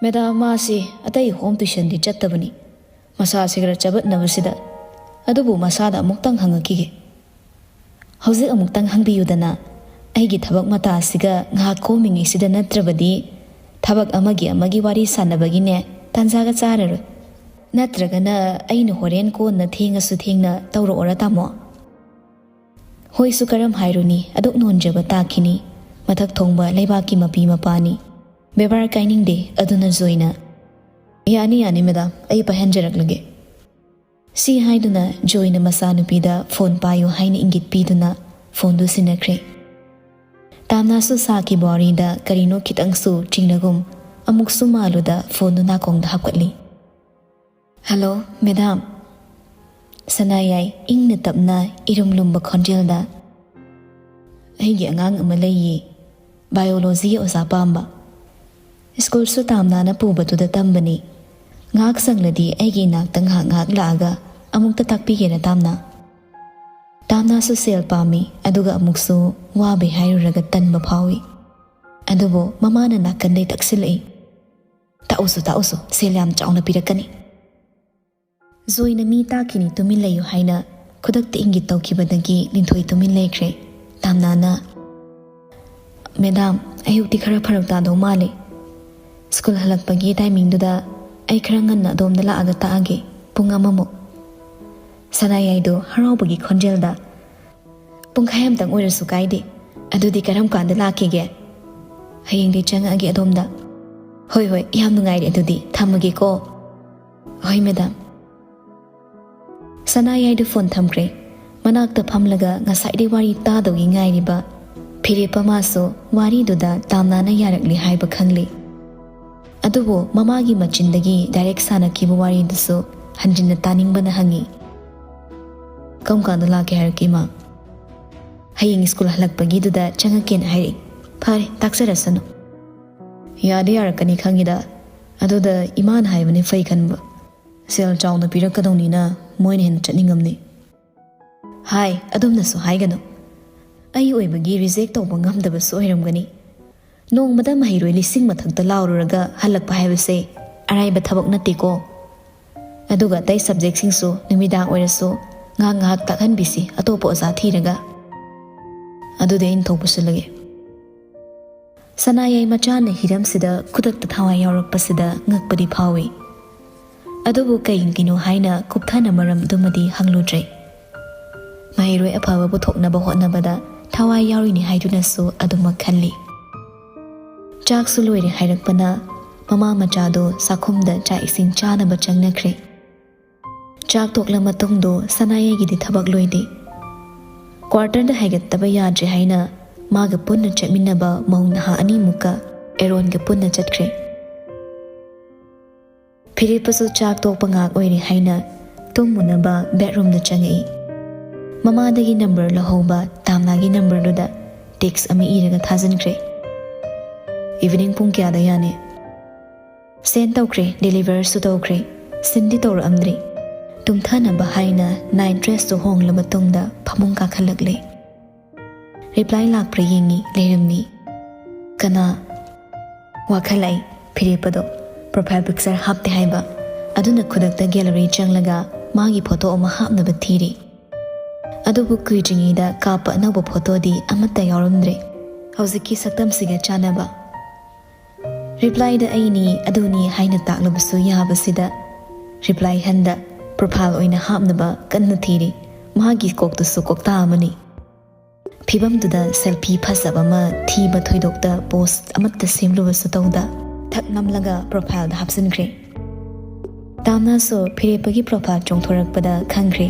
"ꯃꯦꯗꯥꯝ, ꯃꯥꯁꯤ ꯑꯇꯩ ꯍꯣꯝ ꯇ꯭ꯌꯨꯁꯟꯗꯤ ꯆꯠꯇꯕꯅꯤ꯫ ꯃꯁꯥꯁꯤ ꯈꯔ ꯆꯕꯠꯅꯕꯁꯤꯗ꯫ ꯑꯗꯨꯕꯨ ꯃꯁꯥꯗ ꯑꯃꯨꯛꯇꯪ ꯍꯪꯉꯛꯈꯤꯒꯦ꯫" "ꯍꯧꯖꯤꯛ ꯑꯃꯨꯛꯇꯪ ꯍꯪꯕꯤꯌꯨꯗꯅ꯫ ꯑꯩꯒꯤ ꯊꯕꯛ ꯃꯇꯥꯁꯤꯒ ꯉꯥꯏꯍꯥꯛ ꯀꯣꯝꯃꯤꯉꯩꯁꯤꯗ ꯅꯠꯇ꯭ꯔꯕꯗꯤ ꯊꯕꯛ ꯑꯃꯒꯤ ꯑꯃꯒꯤ ꯋꯥꯔꯤ ꯁꯥꯟꯅꯕꯒꯤꯅꯦ ꯇꯥꯟꯖꯥꯒ ꯆꯥꯔꯔꯣꯏ꯫ ꯅꯠꯇ꯭ꯔꯒꯅ ꯑꯩꯅ ꯍꯣꯔꯦꯟ ꯀꯣꯟꯅ ꯊꯦꯡꯉꯁꯨ ꯊꯦꯡꯅ ꯇꯧꯔꯛꯑꯣꯔꯥ ꯇꯥꯃꯣ?" "ꯍꯣꯏꯁꯨ ꯀꯔꯝ ꯍꯥꯏꯔꯨꯅꯤ, ꯑꯗꯨꯛ ꯅꯣꯟꯖꯕ ꯇꯥꯛꯈꯤꯅꯤ꯫ ꯃꯊꯛ ꯊꯣꯡꯕ ꯂꯩꯕꯥꯛꯀꯤ ꯃꯄꯤ ꯃꯄꯥꯅꯤ꯫ ꯕꯦꯕꯥꯔ ꯀꯥꯏꯅꯤꯡꯗꯦ, ꯑꯗꯨꯅ ꯖꯣꯏꯅ, "ꯌꯥꯅꯤ, ꯌꯥꯅꯤ ꯃꯦꯗꯥꯝ, ꯑꯩ ꯄꯥꯏꯍꯟꯖꯔꯛꯂꯒꯦ꯫" ꯁꯤ ꯍꯥꯏꯗꯨꯅ ꯖꯣꯏꯅ ꯃꯆꯥꯅꯨꯄꯤꯗ ꯐꯣꯟ ꯄꯥꯏꯌꯨ ꯍꯥꯏꯅ ꯏꯪꯒꯤꯠ ꯄꯤꯗꯨꯅ ꯐꯣꯟꯗꯨ ꯁꯤꯟꯅꯈ꯭ꯔꯦ꯫ ꯇꯥꯝꯅꯥꯁꯨ ꯁꯥꯈꯤꯕ ꯋꯥꯔꯤꯗ ꯀꯔꯤꯅꯣ ꯈꯤꯇꯪꯁꯨ ꯆꯤꯡꯅꯒꯨꯝ ꯑꯃꯨꯛꯁꯨ ꯃꯥꯜꯂꯨꯗ ꯐꯣꯟꯗꯨ ꯅꯥꯀꯣꯡꯗ ꯍꯥꯞꯀꯠꯂꯤ꯫ "Hello, madam." ꯁꯅꯥꯌꯥꯏ ꯏꯪꯅ ꯇꯞꯅ ꯏꯔꯨꯝ ꯂꯨꯝꯕ ꯈꯣꯟꯖꯦꯜꯗ, "ꯑꯩꯒꯤ ꯑꯉꯥꯡ ꯑꯃ ꯂꯩꯌꯦ, ꯕꯥꯏꯑꯣꯂꯣꯖꯤꯒꯤ ꯑꯣꯖꯥ ꯄꯥꯝꯕ꯫ ꯁ꯭ꯀꯨꯜꯁꯨ ꯇꯥꯝꯅꯥꯅ ꯄꯨꯕꯗꯨꯗ ꯇꯝꯕꯅꯤ꯫ ꯉꯥꯏꯍꯥꯛ ꯁꯪꯂꯗꯤ ꯑꯩꯒꯤ ꯏꯅꯥꯛꯇ ꯉꯥꯏꯍꯥꯛ ꯉꯥꯏꯍꯥꯛ ꯂꯥꯛꯑꯒ ꯑꯃꯨꯛꯇ ꯇꯥꯛꯄꯤꯒꯦꯔꯥ ꯇꯥꯝꯅꯥ?" ꯇꯥꯝꯅꯥꯁꯨ ꯁꯦꯜ ꯄꯥꯝꯃꯤ, ꯑꯗꯨꯒ ꯑꯃꯨꯛꯁꯨ ꯋꯥꯕꯩ ꯍꯥꯏꯔꯨꯔꯒ ꯇꯟꯕ ꯐꯥꯎꯏ꯫ ꯑꯗꯨꯕꯨ ꯃꯃꯥꯅ ꯅꯥꯀꯟꯗꯩ ꯇꯛꯁꯤꯜꯂꯛꯏ, "ꯇꯥꯛꯎꯁꯨ, ꯇꯥꯛꯎꯁꯨ, ꯁꯦꯜ ꯌꯥꯝ ꯆꯥꯎꯅ ꯄꯤꯔꯛꯀꯅꯤ꯫" ꯖꯣꯏꯅ ꯃꯤ ꯇꯥꯛꯈꯤꯅꯤ, ꯇꯨꯃꯤꯟ ꯂꯩꯌꯨ ꯍꯥꯏꯅ ꯈꯨꯗꯛꯇ ꯏꯪꯒꯤꯠ ꯇꯧꯈꯤꯕꯗꯒꯤ ꯂꯤꯟꯊꯣꯏ ꯇꯨꯃꯤꯟ ꯂꯩꯈ꯭ꯔꯦ꯫ ꯇꯥꯝꯅꯥꯅ, "ꯃꯦꯗꯥꯝ, ꯑꯌꯨꯛꯇꯤ ꯈꯔ ꯐꯔꯛ ꯇꯥꯗꯧ ꯃꯥꯜꯂꯦ꯫ ꯁ꯭ꯀꯨꯜ ꯍꯜꯂꯛꯄꯒꯤ ꯇꯥꯏꯃꯤꯡꯗꯨꯗ ꯑꯩ ꯈꯔ ꯉꯟꯅ ꯑꯗꯣꯝꯗ ꯂꯥꯛꯑꯒ ꯇꯥꯛꯑꯒꯦ, ꯄꯨꯡ ꯑꯃꯃꯨꯛ"꯫ ꯁꯅꯥꯌꯥꯏꯗꯣ ꯍꯔꯥꯎꯕꯒꯤ ꯈꯣꯟꯖꯦꯜꯗ, "ꯄꯨꯡꯈꯥꯏ ꯑꯃꯇꯪ ꯑꯣꯏꯔꯁꯨ ꯀꯥꯏꯗꯦ꯫ ꯑꯗꯨꯗꯤ ꯀꯔꯝ ꯀꯥꯟꯗ ꯂꯥꯛꯈꯤꯒꯦ?" "ꯍꯌꯦꯡꯗꯤ ꯆꯪꯉꯛꯑꯒꯦ ꯑꯗꯣꯝꯗ"꯫ "ꯍꯣꯏ, ꯍꯣꯏ, ꯌꯥꯝ ꯅꯨꯡꯉꯥꯏꯔꯦ, ꯑꯗꯨꯗꯤ ꯊꯝꯃꯒꯦꯀꯣ"꯫ "ꯍꯣꯏ, ꯃꯦꯗꯥꯝ"꯫ ꯁꯅꯥꯌꯥꯏꯗꯨ ꯐꯣꯟ ꯊꯝꯈ꯭ꯔꯦ꯫ ꯃꯅꯥꯛꯇ ꯐꯝꯂꯒ ꯉꯁꯥꯏꯗꯩ ꯋꯥꯔꯤ ꯇꯥꯗꯧꯒꯤ ꯉꯥꯏꯔꯤꯕ ꯐꯤꯔꯦꯞꯄ ꯃꯥꯁꯨ ꯋꯥꯔꯤꯗꯨꯗ ꯇꯥꯝꯅꯥꯅ ꯌꯥꯔꯛꯂꯦ ꯍꯥꯏꯕ ꯈꯪꯂꯦ꯫ ꯑꯗꯨꯕꯨ ꯃꯃꯥꯒꯤ ꯃꯆꯤꯟꯗꯒꯤ ꯗꯥꯏꯔꯦꯛ ꯁꯥꯟꯅꯈꯤꯕ ꯋꯥꯔꯤꯗꯨꯁꯨ ꯍꯟꯖꯤꯟꯅ ꯇꯥꯅꯤꯡꯕꯅ ꯍꯪꯉꯤ, "ꯀꯔꯝ ꯀꯥꯟꯗ ꯂꯥꯛꯀꯦ ꯍꯥꯏꯔꯛꯀꯦ, ꯏꯃꯥ?" "ꯍꯌꯦꯡ ꯁ꯭ꯀꯨꯜ ꯍꯜꯂꯛꯄꯒꯤꯗꯨꯗ ꯆꯪꯉꯛꯀꯦꯅ ꯍꯥꯏꯔꯛꯏ"꯫ "ꯐꯔꯦ, ꯇꯥꯛꯆꯔꯁꯅꯨ"꯫ "ꯌꯥꯗꯤ ꯌꯥꯔꯛꯀꯅꯤ ꯈꯪꯉꯤꯗ, ꯑꯗꯨꯗ ꯏꯃꯥꯅ ꯍꯥꯏꯕꯅꯤ ꯐꯩ ꯈꯟꯕ꯫ ꯁꯦꯜ ꯆꯥꯎꯅ ꯄꯤꯔꯛꯀꯗꯧꯅꯤꯅ ꯃꯣꯏꯅ ꯍꯦꯟꯅ ꯆꯠꯅꯤꯡꯉꯝꯅꯤ"꯫ "ꯍꯥꯏ, ꯑꯗꯨꯝꯅꯁꯨ ꯍꯥꯏꯒꯅꯨ꯫ ꯑꯩ ꯑꯣꯏꯕꯒꯤ ꯔꯤꯖꯦꯛ ꯇꯧꯕ ꯉꯝꯗꯕꯁꯨ ꯑꯣꯏꯔꯝꯒꯅꯤ꯫ ꯅꯣꯡꯃꯗ ꯃꯍꯩꯔꯣꯏ ꯂꯤꯁꯤꯡ ꯃꯊꯛꯇ ꯂꯥꯎꯔꯨꯔꯒ ꯍꯜꯂꯛꯄ ꯍꯥꯏꯕꯁꯦ ꯑꯔꯥꯏꯕ ꯊꯕꯛ ꯅꯠꯇꯦꯀꯣ꯫ ꯑꯗꯨꯒ ꯑꯇꯩ ꯁꯕꯖꯦꯛꯁꯤꯡꯁꯨ ꯅꯨꯃꯤꯗꯥꯡ ꯑꯣꯏꯔꯁꯨ ꯉꯥꯏꯍꯥꯛ ꯉꯥꯏꯍꯥꯛ ꯇꯥꯛꯍꯟꯕꯤꯁꯤ, ꯑꯇꯣꯞꯄ ꯑꯣꯖꯥ ꯊꯤꯔꯒ"꯫ "ꯑꯗꯨꯗꯤ ꯑꯩꯅ ꯊꯣꯛꯄ ꯁꯤꯜꯂꯒꯦ"꯫ ꯁꯅꯥꯌꯥꯏ ꯃꯆꯥꯅ ꯍꯤꯔꯝꯁꯤꯗ ꯈꯨꯗꯛꯇ ꯊꯋꯥꯏ ꯌꯥꯎꯔꯛꯄꯁꯤꯗ ꯉꯛꯄꯗꯤ ꯐꯥꯎꯏ꯫ ꯑꯗꯨꯕꯨ ꯀꯩꯒꯤꯅꯣ ꯍꯥꯏꯅ ꯀꯨꯞꯊꯅ ꯃꯔꯝꯗꯨꯃꯗꯤ ꯍꯪꯂꯨꯗ꯭ꯔꯦ꯫ ꯃꯍꯩꯔꯣꯏ ꯑꯐꯕ ꯄꯨꯊꯣꯛꯅꯕ ꯍꯣꯠꯅꯕꯗ ꯊꯋꯥꯏ ꯌꯥꯎꯔꯤꯅꯤ ꯍꯥꯏꯗꯨꯅꯁꯨ ꯑꯗꯨꯃꯛ ꯈꯜꯂꯤ꯫ ꯆꯥꯛꯁꯨ ꯂꯣꯏꯔꯦ ꯍꯥꯏꯔꯛꯄꯅ ꯃꯃꯥ ꯃꯆꯥꯗꯣ ꯆꯥꯛꯈꯨꯝꯗ ꯆꯥꯛ ꯏꯁꯤꯡ ꯆꯥꯅꯕ ꯆꯪꯅꯈ꯭ꯔꯦ꯫ ꯆꯥꯛ ꯇꯣꯛꯂ ꯃꯇꯨꯡꯗꯣ ꯁꯅꯥꯌꯥꯏꯒꯤꯗꯤ ꯊꯕꯛ ꯂꯣꯏꯗꯦ꯫ ꯀ꯭ꯋꯥꯔꯇꯔꯗ ꯍꯥꯏꯒꯠꯇꯕ ꯌꯥꯗ꯭ꯔꯦ ꯍꯥꯏꯅ ꯃꯥꯒ ꯄꯨꯟꯅ ꯆꯠꯃꯤꯟꯅꯕ ꯃꯧ ꯅꯍꯥ ꯑꯅꯤꯃꯨꯛꯀ ꯑꯦꯔꯣꯟꯒ ꯄꯨꯟꯅ ꯆꯠꯈ꯭ꯔꯦ꯫ ꯐꯤꯔꯦꯞꯄꯁꯨ ꯆꯥꯛ ꯇꯣꯛꯄ ꯉꯥꯏꯍꯥꯛ ꯑꯣꯏꯔꯦ ꯍꯥꯏꯅ ꯇꯨꯝꯃꯨꯅꯕ ꯕꯦꯠꯔꯨꯝꯗ ꯆꯪꯉꯛꯏ꯫ ꯃꯃꯥꯗꯒꯤ ꯅꯝꯕꯔ ꯂꯧꯍꯧꯕ ꯇꯥꯝꯅꯥꯒꯤ ꯅꯝꯕꯔꯗꯨꯗ ꯇꯦꯛꯁ ꯑꯃ ꯏꯔꯒ ꯊꯥꯖꯤꯟꯈ꯭ꯔꯦ꯫ "ꯏꯚꯤꯅꯤꯡ ꯄꯨꯡ ꯀꯌꯥꯗ ꯌꯥꯅꯤ?" ꯁꯦꯟ ꯇꯧꯈ꯭ꯔꯦ, ꯗꯦꯂꯤꯚꯔꯁꯨ ꯇꯧꯈ꯭ꯔꯦ, ꯁꯤꯟꯗꯤ ꯇꯧꯔꯛꯑꯝꯗ꯭ꯔꯤ꯫ ꯇꯨꯝꯊꯅꯕ ꯍꯥꯏꯅ ꯅꯥꯏꯠ ꯗ꯭ꯔꯦꯁꯇꯨ ꯍꯣꯡꯂ ꯃꯇꯨꯡꯗ ꯐꯃꯨꯡ ꯀꯥꯈꯠꯂꯛꯂꯦ꯫ ꯔꯤꯄ꯭ꯂꯥꯏ ꯂꯥꯛꯄ꯭ꯔꯥ ꯌꯦꯡꯉꯤ, ꯂꯩꯔꯝꯃꯤ꯫ "ꯀꯅꯥ?" ꯋꯥꯈꯜ ꯂꯥꯛꯏ, ꯐꯤꯔꯦꯞꯄꯗꯣ ꯄ꯭ꯔꯣꯐꯥꯏꯜ ꯄꯤꯛꯆꯔ ꯍꯥꯞꯇꯦ ꯍꯥꯏꯕ꯫ ꯑꯗꯨꯅ ꯈꯨꯗꯛꯇ gallery ꯆꯪꯂꯒ ꯃꯥꯒꯤ ꯐꯣꯇꯣ ꯑꯃ ꯍꯥꯞꯅꯕ ꯊꯤꯔꯤ꯫ ꯑꯗꯨꯕꯨ ꯀꯨꯏꯗ꯭ꯔꯤꯉꯩꯗ ꯀꯥꯞꯄ ꯑꯅꯧꯕ ꯐꯣꯇꯣꯗꯤ ꯑꯃꯠꯇ ꯌꯥꯎꯔꯝꯗ꯭ꯔꯦ꯫ ꯍꯧꯖꯤꯛꯀꯤ ꯁꯛꯇꯝꯁꯤꯒ ꯆꯥꯟꯅꯕ꯫ Replyꯗ ꯑꯩꯅꯤ, ꯑꯗꯨꯅꯤ ꯍꯥꯏꯅ ꯇꯥꯛꯂꯕꯁꯨ ꯌꯥꯕꯁꯤꯗ reply ꯍꯟꯗ profile ꯑꯣꯏꯅ ꯍꯥꯞꯅꯕ ꯀꯟꯅ ꯊꯤꯔꯤ꯫ ꯃꯍꯥꯛꯀꯤ ꯀꯣꯛꯇꯁꯨ ꯀꯣꯛꯇꯥ ꯑꯃꯅꯤ꯫ ꯐꯤꯕꯝꯗꯨꯗ selfie ꯐꯖꯕ ꯑꯃ ꯊꯤꯕ ꯊꯣꯏꯗꯣꯛꯇ post ꯑꯃꯠꯇ ꯁꯦꯝꯂꯨꯕꯁꯨ ꯇꯧꯗ ꯊꯛ ꯅꯝꯂꯒ profileꯗ ꯍꯥꯞꯆꯤꯟꯈ꯭ꯔꯦ꯫ ꯇꯥꯝꯅꯥꯁꯨ ꯐꯤꯔꯦꯞꯄꯒꯤ profile ꯆꯣꯡꯊꯣꯔꯛꯄꯗ ꯈꯪꯈ꯭ꯔꯦ꯫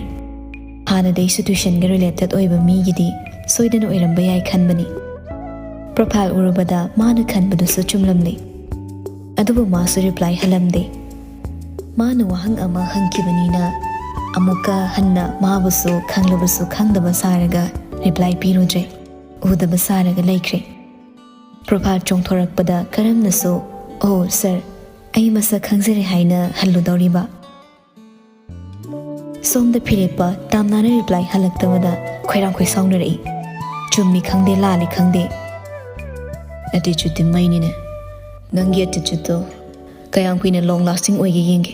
ꯍꯥꯟꯅꯗꯩꯁꯨ tuitionꯒ related ꯑꯣꯏꯕ ꯃꯤꯒꯤꯗꯤ ꯁꯣꯏꯗꯅ ꯑꯣꯏꯔꯝꯕ ꯌꯥꯏ ꯈꯟꯕꯅꯤ꯫ Profile ꯎꯔꯨꯕꯗ ꯃꯥꯅ ꯈꯟꯕꯗꯨꯁꯨ ꯆꯨꯝꯂꯝꯂꯦ꯫ ꯑꯗꯨꯕꯨ ꯃꯥꯁꯨ reply ꯍꯜꯂꯝꯗꯦ꯫ ꯃꯥꯅ ꯋꯥꯍꯪ ꯑꯃ ꯍꯪꯈꯤꯕꯅꯤꯅ ꯑꯃꯨꯛꯀ ꯍꯟꯅ ꯃꯥꯕꯨꯁꯨ ꯈꯪꯂꯕꯁꯨ ꯈꯪꯗꯕ ꯁꯥꯔꯒ reply ꯄꯤꯔꯨꯗ꯭ꯔꯦ꯫ ꯎꯗꯕ ꯁꯥꯔꯒ ꯂꯩꯈ꯭ꯔꯦ꯫ Profile ꯆꯣꯡꯊꯣꯔꯛꯄꯗ ꯀꯔꯝꯅꯁꯨ "ꯑꯣ sir, ꯑꯩ ꯃꯁꯛ ꯈꯪꯖꯔꯦ" ꯍꯥꯏꯅ ꯍꯜꯂꯨꯗꯧꯔꯤꯕ? ꯁꯣꯝꯗ ꯐꯤꯔꯦꯞꯄ ꯇꯥꯝꯅꯥꯅ reply ꯍꯜꯂꯛꯇꯕꯗ ꯈꯣꯏꯔꯥꯡ ꯈꯣꯏꯁꯥꯎꯅꯔꯛꯏ꯫ ꯆꯨꯝꯃꯤ ꯈꯪꯗꯦ, ꯂꯥꯜꯂꯤ ꯈꯪꯗꯦ꯫ Attitudeꯇꯤ ꯃꯩꯅꯤꯅꯦ꯫ ꯅꯪꯒꯤ attitudeꯇꯣ ꯀꯌꯥꯝ ꯀꯨꯏꯅ long lasting ꯑꯣꯏꯒꯦ ꯌꯦꯡꯒꯦ꯫